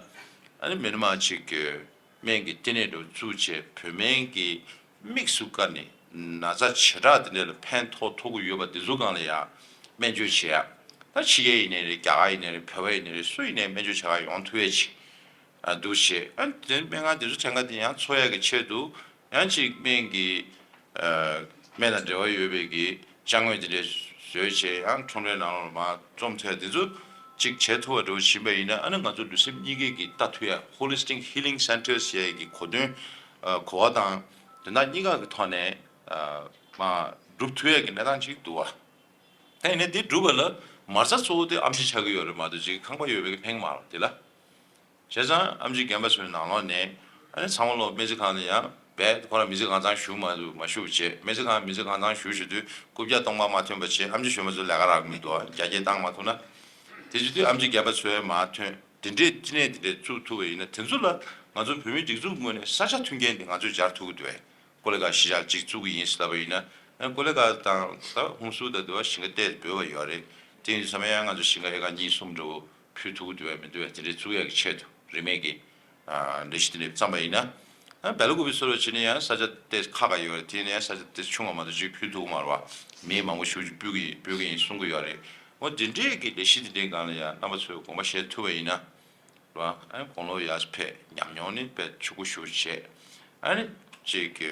ཨ་ནི་མི་སྣ་མང་ཅིག་གིས་སྨན་གྱི་ལྟེ་གནས་འདྲ་བོ་བཙུགས་བྱས་བོད་སྨན་གྱི་དམིགས་སུ་བཀར་ནས་ན་ཚ་བྱེ་བྲག་དེ་འདྲ་ལ་ཕན་ཐོགས་ཐུབ་ཀྱི་ཡོད་པ་དེ་ཚོ་སྒང་ལ་ཡ་སྨན་བཅོས་བྱེད་ཡ། ད་ཕྱི་རྒྱལ་ཡིན་ནའི་རེད། རྒྱ་གར་ཡིན་ནའི་རེད། བོད་པ་ཡིན་ནའི་རེད། སུ་ཡིན་ནའི་སྨན་བཅོས་བྱེད་ག་ཡོང་ཐུབ་ཡ་ཅིག་ཨ་འདུག་བྱས། ཨ་དེ་སྨན་ཁང་དེ་ཚོ་ཕྲན་ཁ་དེ་ཡང་འཚོ་ཡ་གི་ཆེད་དུ་ཡང་ཅིག་སྨན་གྱི་ཨ་སྨན་དང་འབྲེལ་བ་ཡོད་པའི་གི་ཅ་དངོས་དེ་འདྲའི་ བཟོས་བྱས་ཡང་ཁྲོམ་རའི་ནང་ལ་མར་རྩོམ་ཐུབ་ཡ་དེ་ཚོ་གཅིག་བྱེད་ཐུབ་པ་འདྲ་བོ་ཕྱིན་པ་ཡིན་ན། ཨ་ནི་ང་ཚོ་ལུས་སེམས་གཉིས་ཀའི་གི་ལྟ་ཐུབ་ཡ་Holistic Healing Centres་ཟེར་ཡ་གི་གོ་དོན་གོ་བ་དང་དོན་དག་གཉིས་ཀ་གི་ཐོག་ནས་མར་སྒྲུབ་ཐུབ་ཡ་གི་གནས་སྟངས་ཅིག་འདུག་བ། ད་ཡིན་ནའི་དེ་སྒྲུབ་པ་ལ་མ་རྩ་གཙོ་བོ་དེ་ཨེམ་ཆི་ཆགས་ཀྱི་ཡོད་རེད་མ་གཏོགས་ཅིག་ཁང་པ་ཡོད་པའི་ཕན་གྱི་མ་རེད་དེ་ལ། བྱས་ཙང་ཨེམ་ཆི་རྒན་པ་ཚོའི་ནང་ལོགས་ནས་ཨ་ནི་ཚང་མ་ལོག་སྨན་རྩིས་ཁང་ལ་ཡང་བས། ཁོ་རང་མི་ཚེ་གང་ཚང་བཞུགས་མ་མ་བཞུགས་བྱས། སྨན་རྩིས་ཁང་མི་ཚེ་གང་ཚང་བཞུགས་བཞུགས་དུས་རྐུབ་བཀྱག་སྟོང་པ་མ་ཐོན་པ་བྱས། ཨེམ་ཆི་གཞོན་པ་ཚོ་ལས་ཀ་རག་མི་འདུག་རྒྱ་སྐྱེད་བཏང་མ་ཐུབ་ན། དེ་བྱེད་དུས་ཨེམ་ཆི་རྒན་པ་ཚོའི་མར་ཐོན། དེ་འདྲས་བསྟི་གནས་དེ་འདྲས་བཙུགས་ཐུབ་པ་ཡིན་ན། དེ་ཚོ་ལ་ང་ཚོ་བོད་མིའི་སྒྲིག་འཛུགས་ངོས་ནས་ས་ཆ་མཐུན་རྐྱེན་དེ་ང་ཚོས་སྦྱར་ཐུབ་ཀྱི་འདུག་གས། ཀོ་ལི་གྷལ་གཞིས་ཆགས་གཅིག་བཙུགས་ཀྱི་ཡིན་ཟེར་ལབ་པ་ཡིན་ན། ཀོ་ལི་གྷལ་དང་ད་ཧུན་སུར་དང་དེ་བ་ཞིང་ཁ་ཏོག་ཙམ་འབོལ་བ་ཡོད་རེད། དེ་ཡིན་དུས་ཙམ་ཡང་ང་ཚོ་ཞིང་ཁ་ཨེ་ཀར་གཉིས་གསུམ་འདྲ་བོ་ཕུལ་ཐུབ་ཀྱི་འདུག་བས་མི་འདུག་བས། དེ་འདྲའི་བཙུགས་ཡག་གི་ཆེད་དུ་རིན་མེད་ཀྱི་ལས་གཞི་དེ་འདྲ་བརྩམས་པ་ཡིན་ན། སྦེལ་ཀོབ་སོགས་ལ་བྱས་ན་ཡང་ས་ཆ་ཏོག་ཙམ་ཁག་ཁག་ཡོད་རེད། དེ་ཡིན་ན་ཡང་ས་ཆ་ཏོག་ཙམ་ཆུང་བ་མ་གཏོགས་ཅིག་ཕུལ་ཐུབ་ཀྱི་མ་རེད་བ། མི་མང་པོ་ཞེ་པོ་ཅིག་སྤོ་གི་ཡིན་སྤོ་གི་ཡིན་གསུང་གི་ཡོད་རེད། འོ་དེ་འདྲའི་གི་ལས་གཞི་དེ་འདྲའི་སྒང་ལ་ཡང་རྣམ་པ་ཚོས་དགོངས་པ་བཞེས་ཐུབ་པ་ཡིན་ན། ར། ཨ་ནི་དགུང་ལོ་ཡར་ཕེབས། ཉམས་མྱོང་ནི་དཔེ་ཕྱུག་པོ་ཞེ་པོ་བྱས། ཨ་ནི་ཅིག་གི་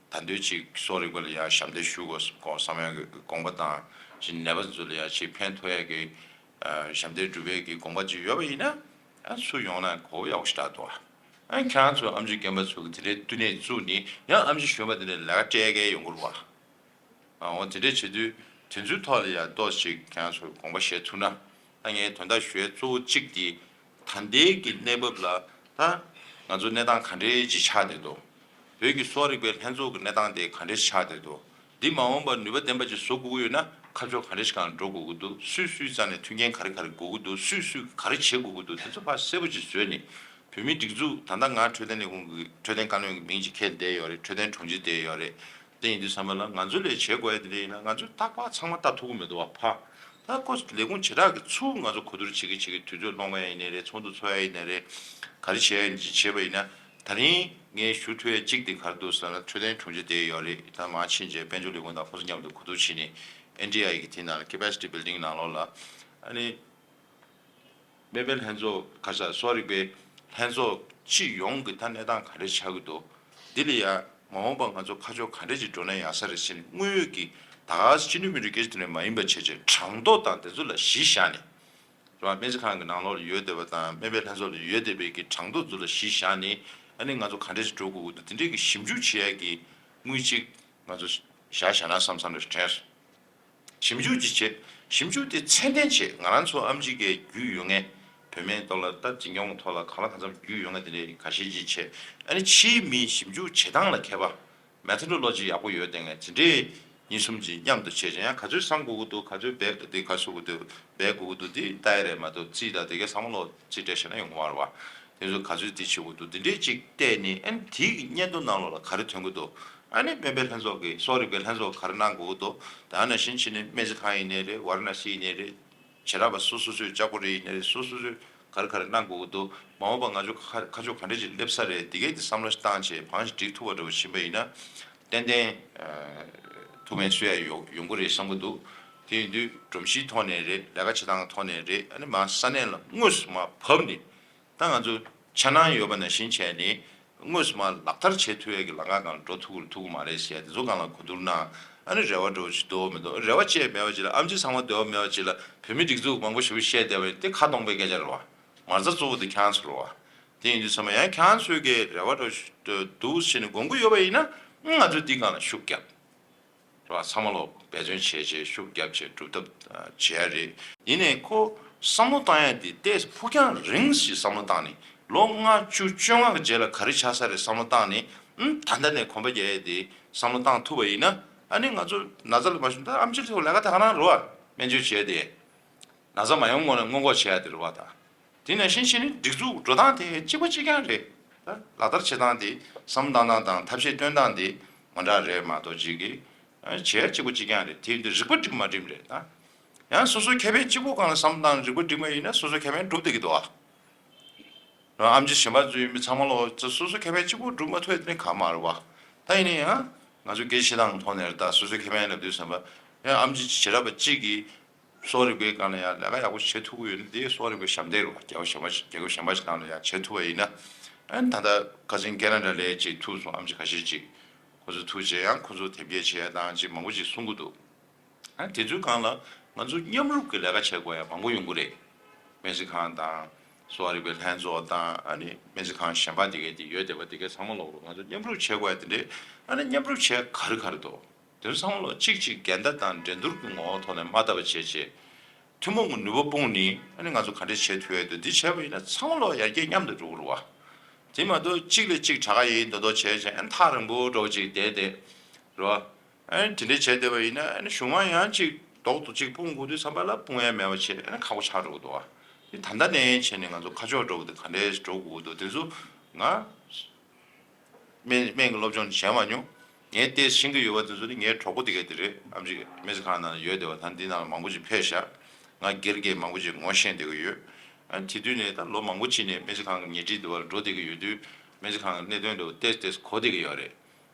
ད་དུང་ཅིག་གསོ་རིག་པ་ལ་ཡང་ཞབས་འདེགས་ཞུ་དགོས་དགོས་བསམ་ཡག་གི་དགོངས་པ་དང་། ཅིག་ནད་པ་ཚོ་ལ་ཡང་ཅིག་ཕན་ཐོགས་ཡག་གི་ཨ་ཞབས་འདེགས་སྒྲུབ་པའི་གི་དགོངས་པ་ཅིག་ཡོད་པ་ཡིན་ན། ཨ་ཚུར་ཡོང་ན་གོ་བ་ཡག་པོ་ཞེ་དྲག་འདུག་ཨ་ཁྱེད་རང་ཚོ་ཨེམ་ཆི་རྒན་པ་ཚོ་གི་དེ་འདྲའི་བསྟི་གནས་བཙུགས་ནས་ཡང་ཨེམ་ཆི་གཞོན་པ་དེ་འདྲ་ལས་ཀ་སྤྲད་མཁན་ཡོང་གི་རེད་བ། ཨ་འོ་དེ་འདྲས་བྱེད་དུས་དེ་ཚོའི་ཐོག་ལ་ཡང་ཏོག་ཙམ་ཅིག་ཁྱེད་རང་ཚོས་དགོངས་པ་བཞེས་ཐུབ་ན། ད་ངས་དོན་དག་ཞུ་ཡས་གཙོ་བོ་གཅིག་དེ། ད་ལྟའི་གི་གནས་བབ་ལ་ད་ང་ཚོ་གནས་སྟངས་ག་འདྲས་ཅིག་ཆགས་བསྡད་འདུག་བོད་ཀྱི་གསོ་བ་རིག་པའི་ལྷན་ཚོགས་ཀྱི་གནས་སྟངས་དེ་ག་འདྲས་ཆགས་བསྡད་འདུག་འདི་མ་འོངས་པར་ནུས་པ་ལྡན་པ་ཅིག་བཟོ་དགོས་ཀྱི་ཡོད་ན་ཁ་ཕྱོགས་ག་འདྲས་ཤིག་སྒང་འགྲོ་དགོས་ཀྱི་འདུག་སུས་སུའི་རྩ་ནས་མཐུན་རྐྱེན་ག་རེ་ག་རེ་དགོས་ཀྱི་འདུག་སུས་སུས་ག་རེ་བྱེད་དགོས་ཀྱི་འདུག་དེ་ཚོ་ཕར་གསལ་པོ་ཅིག་བཟོས་ནས། བོད་མིའི་སྒྲིག་འཛུགས། ད་ལྟ་ང་འཕྲོད་བསྟེན་ལས་ཁུངས་ཀྱི་འཕྲོད་བསྟེན་བཀའ་བློན་གྱི་མིང་ཅིག་འཁྱེར་བསྡད་ཡོད་རེད། འཕྲོད་བསྟེན་དྲུང་ཆེ་བསྡད་ཡོད་རེད། དེ་ཡིན་དུས་ཙམ་པ་ལ་ང་ཚོ་ལས་བྱེད་དགོས་ཡ་དེ་འདྲ་ཡིན་ན་ང་ཚོས་རྟག་པར་ཚང་མ་ལྟ་ཐུབ་ཀྱི་མི་འདུག་བ། ཕ། ད་ཁོ་ལས་ཁུངས་བྱེ་བྲག་གི་ཚུར་ང་ཚོ་གོ་བསྡུར་བྱེད་ཀྱི་བྱེད་ཀྱི་དུས་ཚོད་སློང་ཡ་ཡིན་ནའི་རེད། ཚོགས་འདུ་ཚོགས་ཡ་ཡིན་ནའི་རེད། ག་རེ་བྱེད་ཡ་ཡིན་ཅིག་བྱེད་པ་ཡིན་ན། ད་རིང་ངས་ཞུ་ཐུབ་ཡ་གཅིག་དེ་ག་རེ་འདུག་ཟེར་ན། འཕྲོད་བསྟེན་དྲུང་ཆེ་བསྡད་ཡོད་རེད། ད་མར་ཕྱིན་རྗེས་དཔལ་འབྱོར་ལས་ཁུངས་དང་ཁོ་ཚོ་མཉམ་དུ་གོ་བསྡུར་བྱས་ནས་ཨེན་ཌི་ཨའི་གི་དེ་ནང་ལ་Capacity Building་ནང་ལོགས་ལ་ཨ་ནི། སྨན་པའི་ལྷན་ཚོགས་ཁ་ཤས་གསོ་རིག་པའི་ལྷན་ཚོགས་སྤྱི་ཡོངས་ཀྱི་ད་གནས་སྟངས་ག་འདྲ་ཆགས་ཀྱི་འདུག་འདི་ལ་ཡང་མ་འོངས་པ་ང་ཚོ་ཁ་ཕྱོགས་ག་འདྲ་ཅིག་འགྲོ་ན་ཡག་ས་རེད་ཟེར་ནས་དངོས་ཡོད་ཀྱི་ད་ག་སེ་སྤྱི་འཐུས་མི་འདུག་སྐད་ཆ་དེ་འདྲ་མ་ཡིན་པ་བྱས་བྱས་གྲངས་ཐོ་དང་དེ་ཚོ་ལ་གཞི་བཞག་ནས། རེད་བ། སྨན་རྩིས་ཁང་གི་ནང་ལོགས་ལ་ཡོད་བསྡད་པ་དང་སྨན་པའི་ལྷན་ཚོགས་ལ་ཡོད་བསྡད་པའི་གི་གྲངས་ཐོ་ཚོ་ལ་གཞི་བཞག་ནས་ཨ་ནི་ང་ཚོ་ག་འདྲ་ཞིག་འགྲོ་དགོས་ཀྱི་འདུག་དེ་འདྲའི་གི་ཞིབ་འཇུག་བྱེད་ཡ་གི་དངུལ་གཅིག་ང་ཚོ་བཞག་བཞག་ན་བསམ་བསམ་རེ་དྲན་སོང་། ཞིབ་འཇུག་ཅིག་བྱེད། ཞིབ་འཇུག་དེ་ཚད་ལྡན་བྱེད། ང་རང་ཚོ་ཨེམ་ཆི་གི་རྒྱུས་ཡོད་མཁན། བོད་སྨན་ཐོག་ལ་ད་འཛིན་སྐྱོང་གི་ཐོག་ལ་གང་ལ་གང་འཚམ་རྒྱུས་ཡོད་མཁན་དེ་འདྲའི་ཁ་ཤས་ཅིག་བྱེད། ཨ་ནི་ཕྱིའི་མིའི་ཞིབ་འཇུག་བྱེད་སྟངས་ལ་མཁས་པ། Methodology་ཡག་པོ་ཡོད་བསྡད་མཁན་དེ་འདྲའི་གཉིས་གསུམ་ཅིག་མཉམ་དུ་བྱས་ཀྱང་ཡང་ག་ཚོད་བསམ་དགོས་ཀྱི་འདུག་ག་ཚོད་འབད་དགོས་འདུག་ག་ཚོད་དགོས་འདུག་འབད་དགོས་ཀྱི་འདུག་དེ་ལྟ་ཡ་རེད་མ་གཏོགས་རྩིས་དང་དེ་གའི་བསམ་བློ་རྩིས་སྤྲད་བྱས་ན་ཡོང་གི་མ་རེད་བ། དེ་ཚོ་ག་ཚོད་དེ་བྱེད་དགོས་འདུག་དེ་འདྲའི་ཅིག་བལྟས་ནས་ཨ་ནི་དེའི་སྙན་ཐོ་ནང་ལོགས་ལ་ག་རེ་ཐོན་གྱི་འདུག་ཨ་ནི་སྨན་པའི་ལྷན་ཚོགས་ཀྱིས་གསོ་རིག་པའི་ལྷན་ཚོགས་ག་རེ་གནང་དགོས་ཀྱི་འདུག་ད་ནང་བཞིན་བྱས་ནས་སྨན་རྩིས་ཁང་ཡིན་ནའི་རེད། ཝ་ར་ཎ་སི་ཡིན་ནའི་རེད། བྱེ་བྲག་པ་སོ་སོ་སོའི་ལྕགས་པོ་རི་ཡིན་ནའི་རེད། སོ་སོ་སོའི་ག་རེ་ག་རེ་གནང་དགོས་ཀྱི་འདུག་མ་འོངས་པ་ང་ཚོ་ཁ་ཁ་ཕྱོགས་ག་འདྲ་ཅིག་སླེབས་ས་རེད། འདི་གའི་དེ་བསམ་བློ་ཞིག་བཏང་བྱས་བང་ཞིག་སྒྲིག་ཐུབ་པ་འདྲ་བོ་ཕྱིན་པ་ཡིན་ན། ཏན་ཏན་ཐུགས་ཕན་གསོས་ཡ་ཡོང་ཡོང་གི་རེད་བསམ་གྱི་འདུག་དེ་ཡིན་དུས་སྒྲོམ་གཞིའི་ཐོག་ནས་རེད། ལས་ཀ་བྱེད་སྟངས་ཐོག་ནས་རེད། ཨ་ནི་མར་ས་གནས་ལ་དངོས་སུ་མར་བབས་ནས། ད་ང་ཚོ་འཆར་སྣང་ཡོད་པ་ནང་བཞིན་བྱས་ནས་དངོས་སུ་མར་ལག་བསྟར་བྱེད་ཐུབ་ཡས་ཀྱི་ལམ་ཁ་སྒང་འགྲོ་ཐུབ་ཀྱི་རེད་ཐུབ་ཀྱི་མ་རེད་ཟེར་ཡ་དེ་ཚོ་སྒང་ལ་གོ་བསྡུར་གནང་། ཨ་ནི་རེ་བ་འདྲ་བོ་ཞིག་འདུག་མི་འདུག་རེ་བ་བཅས་མེད་པ་ཅིག་ལ། ཨེམ་ཆི་ཚང་མ་འདོད་པ་མེད་པ་ཅིག་ལ་བོད་མི་སྒྲིག་འཛུགས་མང་པོ་ཞེ་པོ་བཤད་བསྡད་པ་དེ་ཁ་སྟོང་པའི་སྐད་ཆ་རེད་བ། མ་རྩ་གཙོ་བོ་དེ་ཁྱེད་རང་ཚོ་རེད་བ། དེ་ཡིན་དུས་ཚང་མ་ཡང་ཁྱེད་རང་ཚོའི་གི་རེ་བ་འདྲ་བོ་ཞིག་འདུག་ཟེར་ནས་དགོངས་ཀྱི་ཡོད་པ་ཡིན་ན་ང་ཚོས་འདི་སྒང་ལ་ཤུགས་རྒྱབ། རེད་བ། ཚང་མ་ལོ་འབད་བརྩོན་བྱས་བྱས་ཤུགས་བརྒྱབ་བྱས་སྒྲུབ་ཐབས་བྱེད་ཡ་རེད། ཡིན་ནའི་ཁོ་བསམ་བློ་བཏང་ཡ་དེ་ཏོག་ཙམ་ཕུགས་རྒྱང་རིང་ཞིག་བསམ་བློ་བཏང་ནས་ལོ་ལྔ་བཅུ་བཅོ་ལྔ་གི་རྗེས་ལ་ག་རེ་ཆགས་ས་རེད་བསམ་བློ་བཏང་ནས། ཨུམ། ད་ལྟ་ནས་གོམ་པ་རྒྱག་ཡ་དེ་བསམ་བློ་བཏང་ཐུབ་པ་ཡིན་ན། ཨ་ནི་ང་ཚོ་ན་ཚ་ལ་མ་བྱུང་། ད་ཨེམ་ཆི་ལ་ལས་ཀ་དེ་ག་རང་རེད་བ། སྨན་བཅོས་བྱེད་ཡ་དེ། ན་ཚ་མ་ཡོང་སྔོན་ལ་སྔོན་འགོག་བྱེད་ཡ་དེ་རེད་བ་ད། དེ་ནང་བཞིན་བྱས་ནས་སྒྲིག་འཛུགས་འགྲོ་སྟངས་དེ་གཅིག་པ་གཅིག་རྐྱང་རེད། ད་ལག་བསྟར་བྱེད་སྟངས་དེ། བསམ་བློ་བཏང་སྟངས་དང་ཐབས་ཤེས་སྟོན་སྟངས་དེ་མ་འདྲ་རེད་མ་གཏོགས་གཅིག་གི། ཨ། བྱེད་ཡ་གཅིག་པ་གཅིག་རྐྱང་རེད། དེ་ཡིན་དུས་རིག་པ་འགྲིག་མ་འགྲིག་རེད་ད། ཡང་སོ་སོའི་ཁེ་ཕན་གཅིག་པོ་སྒང་ལ་བསམ་བློ་བཏང་ནས་རིག་པ་འགྲིག་མ་ཡིན་ན་སོ་སོའི་ཁེ་ཕན་འགྲུབ་བསྡད་ཀྱི་འདུག་ཨ། ཨེམ་ཆི་གཞན་པ་ཚོ་ཡིན་མིན་ཚང་མ་ལོ་སོ་སོའི་ཁེ་ཕན་གཅིག་པོ་སྒྲུབ་མ་ཐུབ་ཡ་དེ་ནི་གང་མ་རེད་བ། ད་ཡིན་ན་ཡང་ང་ཚོ་སྐད་ཆ་བཤད་སྟངས་ཐོག་ནས་རེད་ད། སོ་སོའི་ཁེ་ཕན་ལབ་དུས་ཙམ་པ་ཡང་ཨེམ་ཆི་བྱེ་བྲག་པ་གཅིག་གིས་གསོ་རིག་པའི་སྒང་ལ་ཡང་ལས་ཀ་ཡག་པོ་བྱེད་ཐུབ་ཀྱི་ཡོད་ན་དེ་གསོ་རིག་པའི་ཞབས་འདེགས་རེད་བ། རྒྱལ་ཁབ་གཞན་པ་རྒྱལ་ཁབ་གཞན་པ་ཞིག་ནང་ལ་ཡང་བྱེད་ཐུབ་པ་ཡིན་ན། ཨ་ནི་ད་ལྟ་ཁ་སང་ཁེ་ན་ཌ་ལ་ཅིག་ཐུག་སོང་། ཨེམ་ཆི་ཁ་ཤས་ཅིག་ཁོ་ཚོ་ཐུག་བྱས་ཡང་ཁོ་ཚོ་དེབ་སྐྱེལ་བྱེད་ཡ་དང་ཅིག་མང་པོ་ཅིག་གསུང་གི་འདུག་ཨ་དེ་ཚོའི་སྒང་ལ་ང་ཚོ་མཉམ་རུབ་ཀྱི་ལས་ཀ་བྱེད་དགོས་ཡ་མང་པོ་ཡོང་གི་རེད། སྨན་རྩིས་ཁང་དང་གསོ་བ་རིག་པའི་ལྷན་ཚོགས་དང་ཨ་ནི་སྨན་རྩིས་ཁང་གཞན་པ་དེ་གའི་དེ་ཡོད་བསྡད་པ་དེ་གའི་ཚང་མ་ལོག་རུ་ང་ཚོ་མཉམ་རུབ་བྱེད་དགོས་ཡ་དེ་འདྲས། ཨ་ནི་མཉམ་རུབ་བྱེད་ག་རེ་ག་རེ་འདུག་དེ་ཚོ་ཚང་མ་ལོག་གཅིག་གཅིག་འགལ་ཟླ་དང་འགྲན་བསྡུར་གྱི་ངོ་བོ་ཐོག་ནས་མ་བལྟ་བ་བྱས་བྱས། ཐུན་མོང་གི་ནུས་པ་སྤུངས་ནས་ཨ་ནི་ང་ཚོ་ག་འདྲས་བྱེད་ཐུབ་ཡ་འདུག་འདི་བྱས་པ་ཡིན་ན་ཚང་མ་ལོག་ཡར་རྒྱས་མཉམ་དུ་འགྲོ་གི་རེད་བ། དེ་མ་གཏོགས་གཅིག་ལས་གཅིག་དྲག་ག་ཡིན་མདོག་མདོག་བྱས་བྱས་ཨ་ནི་ཐག་རིང་པོ་འགྲོ་གཅིག་བསྡད་བསྡད། རེད་བ། ཨ་ནི་དེ་འདྲས་བྱས་བསྡད་པ་ཡིན་ན་ཨ་ནི་གཞུང་མང་ཡང་གཅིག་རྡོག་ཏུ་གཅིག་སྤུངས་དགོས་དུས་ཙམ་པ་ལ་སྤུངས་ཡ་མེད་པ་བྱས་ཨ་ནི་ཁག་པོ་ཆགས་འགྲོ་གི་འདུག་བ། དེ་ད་ལྟ་ནས་བྱས་ནས་ང་ཚོ་ཁ་ཕྱོགས་འགྲོ་གི་འདུག་ག་འདྲས་འགྲོ་དགོས་ཀྱི་འདུག་དེ་ཚོ་ང་སྨན་སྨན་གྱི་སློབ་སྦྱོང་བྱས་མ་མྱོང་། ངས་ཏོག་ཙམ་ཤེས་ཀྱི་ཡོད་པ་དེ་ཚོ་ནི་ངའི་གྲོགས་པོ་དེ་ག་དེ་རེད། ཨེམ་ཆི་སྨན་རྩིས་ཁང་ནང་ཡོད་བསྡད་པ་དང་འདི་ནང་ལ་མང་པོ་ཅིག་ཕེབས་ཤག་ང་སྒེར་གྱི་མང་པོ་ཅིག་ངོ་ཤེས་བསྡད་ཀྱི་ཡོད། ཨ་དེ་དུས་ནས་ད་ལོ་མང་པོ་ཅིག་ནས་སྨན་རྩིས་ཁང་གི་ཉེ་འཁྲིས་འདི་བར་འགྲོ་བསྡད་ཀྱི་ཡོད་དུས་སྨན་རྩིས་ཁང་གི་གནད་དོན་འདི་ཏོག་ཙམ་ཏོག་ཙམ་གོ་བསྡད་ཀྱི་ཡོད་རེད།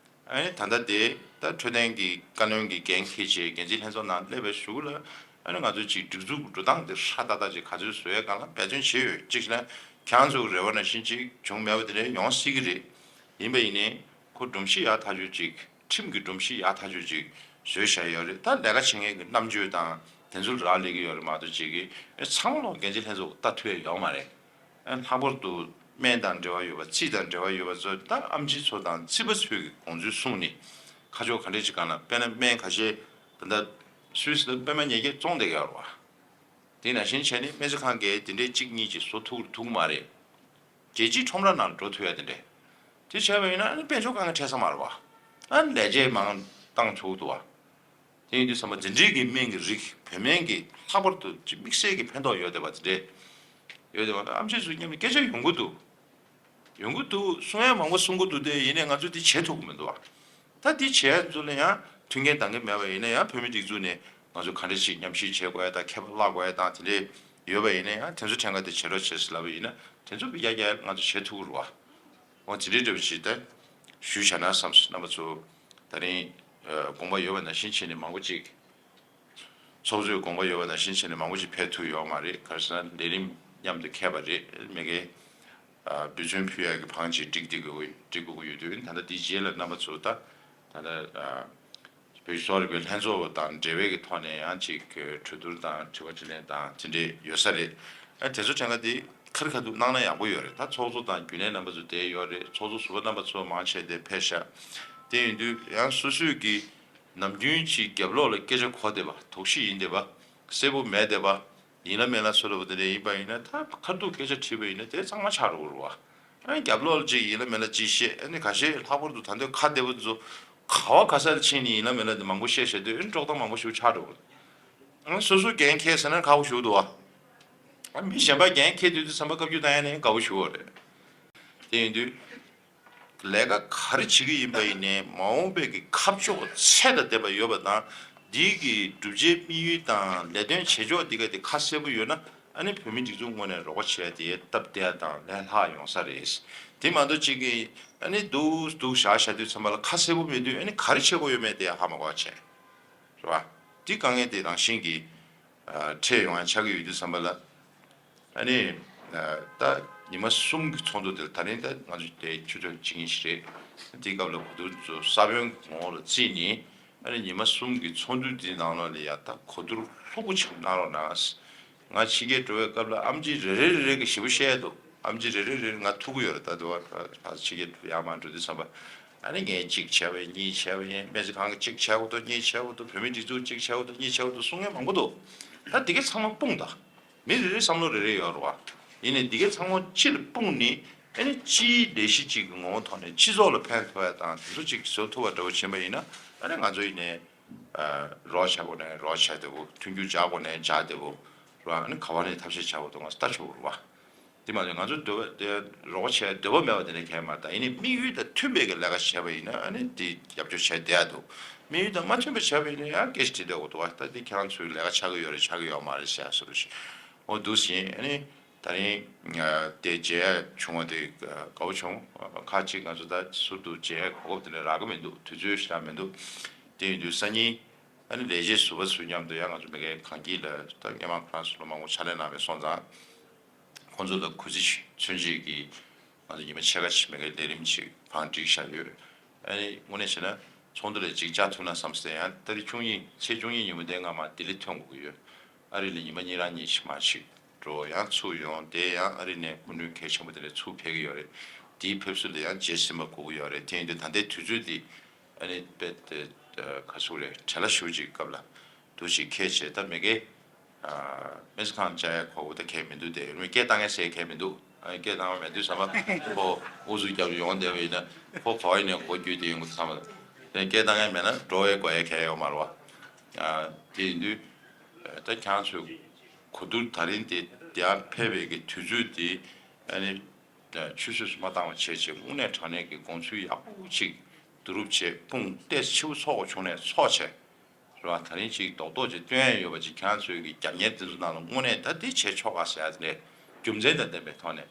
ཨ་ནི་ད་ལྟ་དེ་ད་འཕྲོད་བསྟེན་གྱི་བཀའ་བློན་གྱི་འགན་འཁྱེར་བྱས་འགན་འཛིན་ལྷན་ཚོགས་ནང་སླེབས་པའི་གཞུག་ལ་ཨ་ནི་ང་ཚོ་ཅིག་སྒྲིག་འཛུགས་འགྲོ་སྟངས་དེ་ཧྲ་ཏག་ཏག་ཅིག་ག་ཚོད་བཟོ་ཡས་སྒང་ལ་འབད་བརྩོན་བྱས་ཡོད། གཅིག་བྱས་ན་ཁྱེད་རང་ཚོ་གི་རེ་བ་ནང་བཞིན་ཅིག་བྱུང་མེད་པ་དེ་འདྲ་ཡོང་སྲིད་ཀྱི་རེད། ཡིན་པ་ཡིན་ནའི་ཁོ་སྒྲོམ་གཞི་ཡག་ཐག་ཆོད་ཅིག་ཁྲིམས་ཀྱི་སྒྲོམ་གཞི་ཡག་ཐག་ཆོད་ཅིག་བཟོས་བཞག་ཡོད་རེད། ད་ལས་ཀ་བྱེད་མཁན་གྱི་རྣམ་དཔྱོད་དང་དེ་ཚོ་རག་ལས་ཀྱི་ཡོད་རེད་མ་གཏོགས་ཅིག་གི་ཨེ་ཚང་མ་ལོག་འགན་འཛིན་ལྷན་ཚོགས་ལྟ་ཐུབ་ཡ་ཡོད་མ་རེད། ལྷག་པར་དུ་སྨན་དང་འབྲེལ་བ་ཡོད་པ་རྩིས་དང་འབྲེལ་བ་ཡོད་པ་ཚོ་ད་ཨེམ་ཆི་ཚོ་དང་རྩིས་པ་ཚོས་ཀྱི་དགོངས་ཚུལ་གསུངས་ནས་ཁ་ཕྱོགས་ག་འདྲས་ཅིག་སྒང་ལ་དཔེར་ན་སྨན་ཁ་ཤས་ད་ལྟ་སུད་སི་ལ་པད་མ་ཉིས་བརྒྱ་བཙོང་བསྡད་ཀྱི་ཡོད་རེད་བ། དེ་ནང་བཞིན་བྱས་ནས་སྨན་རྩིས་ཁང་གིས་དེ་འདྲས་གཅིག་གཉིས་ཀྱིས་བཟོ་ཐུབ་ཐུབ་ཀྱི་མ་རེད། རྒྱལ་སྤྱིའི་ཁྲོམ་ར་ནང་འགྲོ་ཐུབ་ཡ་དེ་འདྲས། དེ་བྱས་པ་ཡིན་ན་ཨ་ནི་དཔལ་འབྱོར་དཀའ་ངལ་འཕྲད་ས་མ་རེད་བ། ཨ་ནི་ལས་བྱེད་མང་བཏང་ཆོག་འདུག་བ། དེ་ཡིན་དུས་ཙམ་པ་འཛིན་གྲྭའི་གི་སྨན་གྱི་རིགས་བོད་སྨན་གྱི་ལྷག་པར་དུ་ཅིག་དམིགས་བསལ་གྱི་ཕན་ཐོགས་ཡོད་བསྡད་པ་དེ་འདྲས་ཡོད་བསྡད་པ་ཨེམ་ཆི་ཚོས་མཉམ་དུ་སྐད་ཆ་ཡོང་གི་འདུག་ཡོང་གི་འདུག་གསུང་ཡ་མང་པོ་གསུང་གི་འདུག་དེ་ཡིན་ནའི་ང་ཚོས་དེ་བྱེད་ཐུབ་ཀྱི་མི་འདུག་བ། ད་དེ་བྱེད་ཡ་ཚོ་ལ་ཡང་མཐུན་རྐྱེན་འདང་གི་མེད་པ་ཡིན་ན་ཡང་བོད་མི་སྒྲིག་འཛུགས་ནས་ང་ཚོ་ག་འདྲ་ཞིག་མཉམ་ཞུགས་བྱེད་དགོས་ཡ་དང་ཁྱད་པར་བརླག་དགོས་ཡ་དང་དེ་འདྲས་ཡོད་པ་ཡིན་ན་ཡང་དེ་ཚོ་ཕྲན་ཁ་དེ་བྱེད་རོགས་བྱེད་ཟེར་ལབ་པ་ཡིན་ན་དེ་ཚོ་གི་ཡ་ཡ་ང་ཚོ་བྱེད་ཐུབ་ཀྱི་རེད་བ། འོ་དེ་འདྲའི་འདྲ་བ་ཞིག་ད་ཞུས་བཞག་ན་བསམས་སོང་། རྣམ་པ་ཚོ་ད་རིང་ཨ་དགོངས་པ་ཡོད་པ་ནང་བཞིན་བྱས་ནས་མང་པོ་ཅིག་ཚོགས་གཙོས་དགོངས་པ་ཡོད་པ་ནང་བཞིན་བྱས་ནས་མང་པོ་ཅིག་ཕེབས་ཐུབ་ཡོད་མ་རེད། ག་རེ་ཟེར་ན་ལས་རིམ་མཉམ་དུ་འཁེལ་བ་རེད། མི་སྒེར་ཨ་འབད་བརྩོན་ཕུལ་ཡག་གི་བང་ཅིག་སྒྲིག་བསྡད་དགོས་སྒྲིག་དགོས་ཀྱི་ཡོད་དུས་ད་ལྟ་འདིའི་རྗེས་ལ་རྣམ་པ་ཚོ་ད་ད་ལྟ་ཨ་བོད་ཀྱི་གསོ་བ་རིག་པའི་ལྷན་ཚོགས་དང་འབྲེལ་བའི་གི་ཐོག་ནས་ཡང་ཅིག་གྲོས་བསྡུར་དང་དྲི་བ་དྲིས་ལན་དང་དེ་འདྲས་ཡོད་ས་རེད། ཨ་དེ་ཚོ་གྲངས་ཀ་དེ་ཁ་རི་ཁ་ཐུག་གནང་ན་ཡག་པོ་ཡོད་རེད། ད་ཚོགས་གཙོ་དང་རྒྱུན་ལས་རྣམ་པ་ཚོ་བསྡད་ཡོད་རེད། ཚོགས་གཙོ་ཟུར་པ་རྣམ་པ་ཚོ་མང་ཆེ་དེ་ཕེབས་ཤག་དེ་ཡིན་དུས་ཡང་སོ་སོས་ཀྱི་ནམ་རྒྱུན་ཅིག་རྒྱབ་ལོགས་ལ་སྐད་ཆ་གོ་བསྡད་པ་དོགས་གཞི་ཡིན་བསྡད་པ་གསལ་པོ་མེད་བསྡད་པ། ཡིན་ལ་མིན་ལ་སུ་ལ་བ་དེ་འདྲ་ཡིན་པ་ཡིན་ན་ད་ཁ་ཐུག་སྐད་ཆ་དྲིས་པ་ཡིན་ན་དེ་གཙང་མ་ཆགས་འགྲོ་གི་རེད་བ། ཨ་ནི་རྒྱབ་ལོགས་ལ་ཅིག་ཡིན་ལ་མིན་ལ་ཅིག་བཤད། ཨ་ནི་ཁ་ཤས་ལྷག་པར་དུ་ད་འདོད་ཁ་བདེ་པོ་ཚོ་ག་བ་ག་ས་ལ་ཕྱིན་ནས་ཡིན་ལ་མིན་ལ་དེ་མང་པོ་བཤད་བཤད་དུས་ཨ་ནི་དཀྲོག་གཏམ་མང་པོ་ཞིག་ཆགས་འགྲོ་གི་རེད། ཨ་ནི་སོ་སོ་འགན་འཁྱེར་ཟེར་ན་ཁག་པོ་ཞིག་འདུག་བ། ཨ་མི་གཞན་པ་འགན་འཁྱེར་དུས་དུས་ཙམ་པ་བཀའ་བཀྱོན་བཏང་ཡ་ནི་དགའ་པོ་ཞིག་རེད། དེ་ཡིན་དུས། ལས་ཀ་ག་རེ་བྱེད་ཀྱི་ཡིན་པ་ཡིན་ནའི་མ་འོངས་པའི་གི་ཁ་ཕྱོགས་ཚད་དང་ལྡན་པ་ཡོད་པ་དང་འདིའི་གི་བསྒྲུབ་བྱའི་དམིགས་ཡུལ་དང་ལས་དོན་བྱེད་ཕྱོགས་འདི་ག་དེ་ཁ་གསལ་པོ་ཡོད་ན་ཨ་ནི་བོད་མི་སྒྲིག་འཛུགས་ངོས་ནས་རོགས་པ་བྱས་ཏེ་སྟབས་བདེ་དང་ལས་སླ་ཡོང་ས་རེད། དེ་མ་གཏོགས་གཅིག་གི་ཨ་ནི་འདུག་འདུག་བཞག་བཞག་དུས་ཙམ་པ་ལ་ཁ་གསལ་པོ་མེད་དུས་ཨ་ནི་ག་རེ་བྱེད་དགོས་ཡོད་མེད་དེ་ཧ་མ་གོ་བ་བྱས། རེད་བ། འདི་དཀའ་ངལ་དེ་རང་བཞིན་གྱིས་འཕྲད་ཡོང་ཡ་ཆགས་ཀྱི་ཡོད་དུས་ཙམ་པ་ལ། ཨ་ནི། ད་ཉི་མ་གསུམ་གྱི་ཚོགས་འདུ་དེ་ད་རིང་ད་ང་ཚོ་དེ་ཆུ་ཚོད་གཅིག་གཉིས་ཤིག་རེད། དེའི་སྐབས་ལ་གོ་བསྡུར་ཚོ་ས་བོན་གྱི་ངོ་བོ་ལ་བརྩིས་ནས་ཨ་ནི་ཉི་མ་གསུམ་གྱི་ཚོགས་འདུ་དེའི་ནང་ལོགས་ལ་ཡ་ད་གོ་བསྡུར་ལྷུག་པོ་ཅིག་གནང་རོགས་གནང་། ང་ཕྱི་རྒྱལ་འགྲོ་བའི་སྐབས་ལ་ཨེམ་ཆི་རེ་རེ་རེ་རེ་གི་ཞེ་པོ་བཤད་འདུག་ཨེམ་ཆི་རེ་རེ་རེ་རེ་ང་ཐུག་གི་ཡོད་རེད། ད་དུ་བ་ཕྱི་རྒྱལ་ཡར་མར་འགྲོ་དུས་ཙམ་པ་ཨ་ནི་ངས་གཅིག་བྱས་པ་ཡིན་གཉིས་བྱས་པ་ཡིན་སྨན་རྩིས་ཁང་གི་གཅིག་བྱས་འོ་དོ་གཉིས་བྱས་འོ་དོ་བོད་མི་སྒྲིག་འཛུགས་གཅིག་བྱས་འོ་དོ་གཉིས་བྱས་འོ་དོ་གསུང་མཁན་མང་པོ་འདུག་ད་འདི་གའི་ཚང་མ་སྤུངས་དང་། མི་རེ་རེའི་བསམ་བློ་རེ་རེ་ཡོད་རེད་བ། ཡིན་ནའི་འདི་གའི་ཚང་མ་སྤྱི་ལ་སྤུངས་ནས་ཨ་ནི་སྤྱིའི་ལས་གཞི་གཅིག་གི་ངོ་བོ་ཐོག་ནས་སྤྱི་ཚོགས་ལ་ཕན་ཐོགས་ཡ་དང་དེ་ཚོ་གཅིག་བཟོ་ཐུབ་པ་འདྲ་བོ་བྱེད་པ་ཡིན་ན་ཨ་ནི་ང་ཚོ་ཡིན་ནའི་རོགས་བྱ་དགོས་ནའི་རོགས་བྱ་བདེ་བོ་མཐུན་འགྱུར་སྦྱར་དགོས་ནའི་སྦྱར་བདེ་བོ་རེད་བ། ཨ་ནི་ག་བ་ནས་ཐབས་ཤེས་བྱ་དགོས་འདུག་ང་ཚོ་ལྟ་ཆོག་གི་རེད་བ། དེ་མ་ཟད་ང་ཚོ་འདོད་པ་དེ་རོགས་བྱས་འདོད་པ་མེད་པ་དེ་འདྲ་གང་ཡང་མ་རེད། ད་ཡིན་ནའི་དམིགས་ཡུལ་དང་མཐུན་པའི་གི་ལས་ཀ་བྱས་པ་ཡིན་ན་ཨ་ནི་དེ་རྒྱབ་སྐྱོར་བྱས་བསྡད་ཡ་འདུག་དམིགས་ཡུལ་དང་མ་མཐུན་པ་བྱས་པ་ཡིན་ན་ཡང་སྐད་ཆ་དྲིས་བསྡད་དགོས་འདུག་བ། ད་འདི་ཁྱེད་རང་ཚོའི་ལས་ཀ་ཆགས་ཀྱི་ཡོད་རེད་ཆགས་ཀྱི་ཡོད་མ་རེད་ཟེར་ཡ་བཟོ་འདྲ་ཞིག་འོ་འདུག་ཟིན། ཨ་ནི་ད་རིང་དེ་མཇལ་ཡ་བྱུང་བ་དེ་དགའ་བོ་བྱུང་། ཁ་ཅིག་ང་ཚོ་ད་ཟུར་དུ་མཇལ་ཡ་གོ་སྐབས་དེ་འདྲ་རག་གི་མི་འདུག་དུས་ཚོད་ཞེ་དྲག་མི་འདུག་དེ་ཡིན་དུས་སང་ཉིན་ཨ་ནི་ལས་བྱེད་ཟུར་པ་ཚོའི་མཉམ་དུ་ཡང་ང་ཚོ་མི་སྒེར་གངས་སྐྱིད་ལ་ད་སྔོན་མ་ཁོ་རང་ཚོ་ལ་མང་པོ་ཕྱག་ལས་གནང་བའི་སོང་ཙང་། ཁོང་ཚོ་ལ་གུས་བརྩི་མཚོན་བྱེད་ཀྱི་ང་ཚོ་ཉི་མ་ཕྱེད་ཀ་ཅིག་མི་སྒེར་ལས་རིམ་ཅིག་བང་བསྒྲིགས་བཞག་ཡོད། ཨ་ནི་དངོས་གནས་བྱས་ན་ ཚོགས་འདུ་ལ་ཅིག་བཅར་ཐུབ་ན་བསམ་སྟེ། ཡང་ཏ་རིག་བཅུ་གཉིས་ཚེས་བཅུ་གཉིས་ཉིན་མོ་དེ་ང་མར་ལྡི་ལི་ཐོན་དགོས་ཀྱི་ཡོད། ཨ་རི་ལ་ཉི་མ་གཉིས་རང་གཉིས་ཤིག་མར་ཅིག་འགྲོ། ཡང་ཚུར་ཡོང་། དེ་ཡང་ཨ་རི་ནས་སྐུ་མགྲོན་གལ་ཆེན་པོ་དེ་འདྲ་ཚུར་ཕེབས་ཀྱི་ཡོད་རེད། དེའི་ཕེབས་བསུ་ལ་ཡང་རྗེས་ཟིན་པ་དགོས་ཀྱི་ཡོད་རེད། དེ་ཡིན་དུས་ད་ལྟའི་དུས་ཚོད་འདི་ཨ་ནི་དཔེ་དེ་ག་ཟེར་དགོས་རེད། བྲེལ་བ་ཞེ་པོ་ཅིག་སྐབས་ལ་འདུག་ཅིག་ཁྱད་བྱས། ད་མ་གི། སྨན་རྩིས་ཁང་བཅར་ཡ་ཁོ་བོ་ད་གལ་མི་འདུག་སྟེ། སྐད་བཏང་ཡ་ཟེར་གལ་མི་འདུག་སྐད་བཏང་བ་མེད་དུས་ཙམ་པ་ཁོ་ཨུ་ཚུགས་རྒྱབ་ཡོང་བསྡད་པ་ཡིན་ན། ཁོ་ག་བ་ཡིན་ནའི་མགོ་བརྒྱུད་དེ་ཡོང་གི་འདུག་བསམ་པ། དེ་སྐད་བཏང་ཡ་མེད་ན་འགྲོ་བའི་དགོས་ཡ་གལ་ཡོད་མ་རེད་བ། དེ་ཡིན་དུས་ད་ཁྱེད་ཚོས་གོ་བསྡུར་ད་རིང་དེ་ཡར་ཕེབས་པའི་གི་དུས་ཚོད་དེ་ཨ་ནི། ཆུད་ཟོས་སུ་མ་བཏང་བ་བྱས་བྱས། དངོས་གནས་དྲང་གནས་ཀྱི་དགོངས་ཚུལ་ཡག་པོ་ཅིག་བསྡུ་རུབ་བྱས། དཔུང་ཏོག་ཙམ་ཆེ་པོ་ཚོགས་དགོས་བྱུང་ནས་ཚོགས་བྱས། རེད་བ། ད་རིང་ཅིག་རྡོག་རྡོག་ཅིག་སྟོན་ཡ་ཡོད་པ་ཅིག་ཁྱེད་ཚོའི་གི་རྒྱབ་གཉེར་དེ་ཚོ་ནང་ལ་དངོས་གནས་ད་འདི་བྱས་ཆོག་ག་ཟེར་ཡ་དེ་འདྲའི་རྒྱུ་མཚན་དང་ལྡན་པའི་ཐོག་ནས་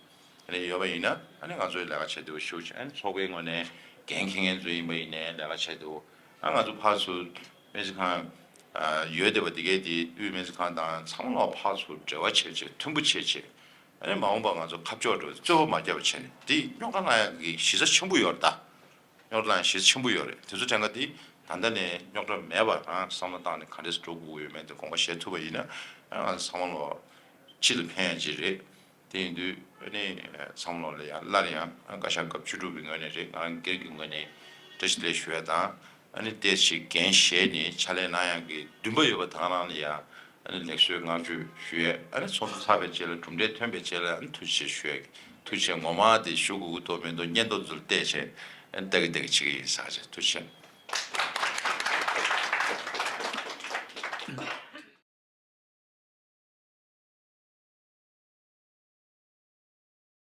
དེ་འདྲ་ཡོད་པ་ཡིན་ན། ཨ་ནི་ང་ཚོའི་ལས་ཀ་བྱེད་དུས་ཞུ་བྱས། ཨ་ནི་ཚོགས་པའི་ངོས་ནས་འགན་འཁྱེར་མཁན་ཚོ་ཡིན་པ་ཡིན་ནའི་ལས་ཀ་བྱེད་དུས། ཨ་ང་ཚོ་ཕར་ཚུར་སྨན་རྩིས་ཁང་ཡོད་བསྡད་པ་དེ་གའི་དེ་དབུས་སྨན་རྩིས་ཁང་དང་ཚང་མ་ལོག་ཕར་ཚུར་འབྲེལ་བ་བྱས་བྱས། མཐུན་པོ་བྱས་བྱས། ཨ་ནི་མ་འོངས་པ་ང་ཚོ་ཁ་ཕྱོགས་འགྲོ་རྩོད་པ་མ་རྒྱབ་པ་བྱས་ནས། དེ་རྙོག་དྲ་ལངས་ཡག་གི་གཞི་རྩ་ཆེན་པོ་ཡོད་རེད་ད། རྙོག་དྲ་ལངས་གཞི་རྩ་ཆེན་པོ་ཡོད་རེད། དེ་ཚོ་དྲན་ག་དེ་ད་ལྟ་ནས་རྙོག་དྲ་མེད་པར་རང་བསམ་བློ་བཏང་ནས་ག་འདྲས་སེ་འགྲོ་དགོས་ཀྱི་ཡོད་མེད་དེ་དགོངས་པ་བཞེས་ཐུབ་པ་ཡིན་ན། ཨ་ང་ཚོ་ཚང་མ་ལོག་སྤྱི་ལ་ཕན་ཡག་ཅིག་རེད། དེ་ཡིན་དུས་ཨ་ནི་ཚང་མ་ལོག་ལ་ཡང་སླར་ཡང་བཀའ་ཤག་སྐབས་བཅུ་དྲུག་གི་ངོས་ནས་རེད། ང་རང་སྒེར་གྱི་ངོས་ནས་བཀྲ་ཤིས་བདེ་ལེགས་ཞུ་ཡ་དང་། ཨ་ནི་བལྟས་ཤིག་འགན་བཞེས་ནས་ཕྱག་ལས་གནང་ཡག་གི་འདུན་པ་ཡོད་པ་དེ་ག་རང་ལ་ཡང་ཨ་ནི་ལེགས་གསོལ་བསྔགས་བརྗོད་ཞུ་ཡས། ཨ་ནི་ཚོགས་འདུ་ཚར་བའི་རྗེས་ལ་གྲུབ་འབྲས་ཐོན་པའི་རྗེས་ལ་ཨ་ནི་ཐུགས་རྗེ་ཆེ་ཞུ་ཡས། ཐུགས་རྗེ་ངོ་མ་དེ་ཞུ་དགོས་ཀྱི་འདུག་མི་འདུག་སྙན་ཐོ་ཚུར་བལྟས་བྱས། ཨ་ནི་ལྟ་གི་ལྟ་གི་བྱེད་ཀྱི་ཡིན་ཟེར་བྱས། ཐུགས་རྗེ་ཆེ།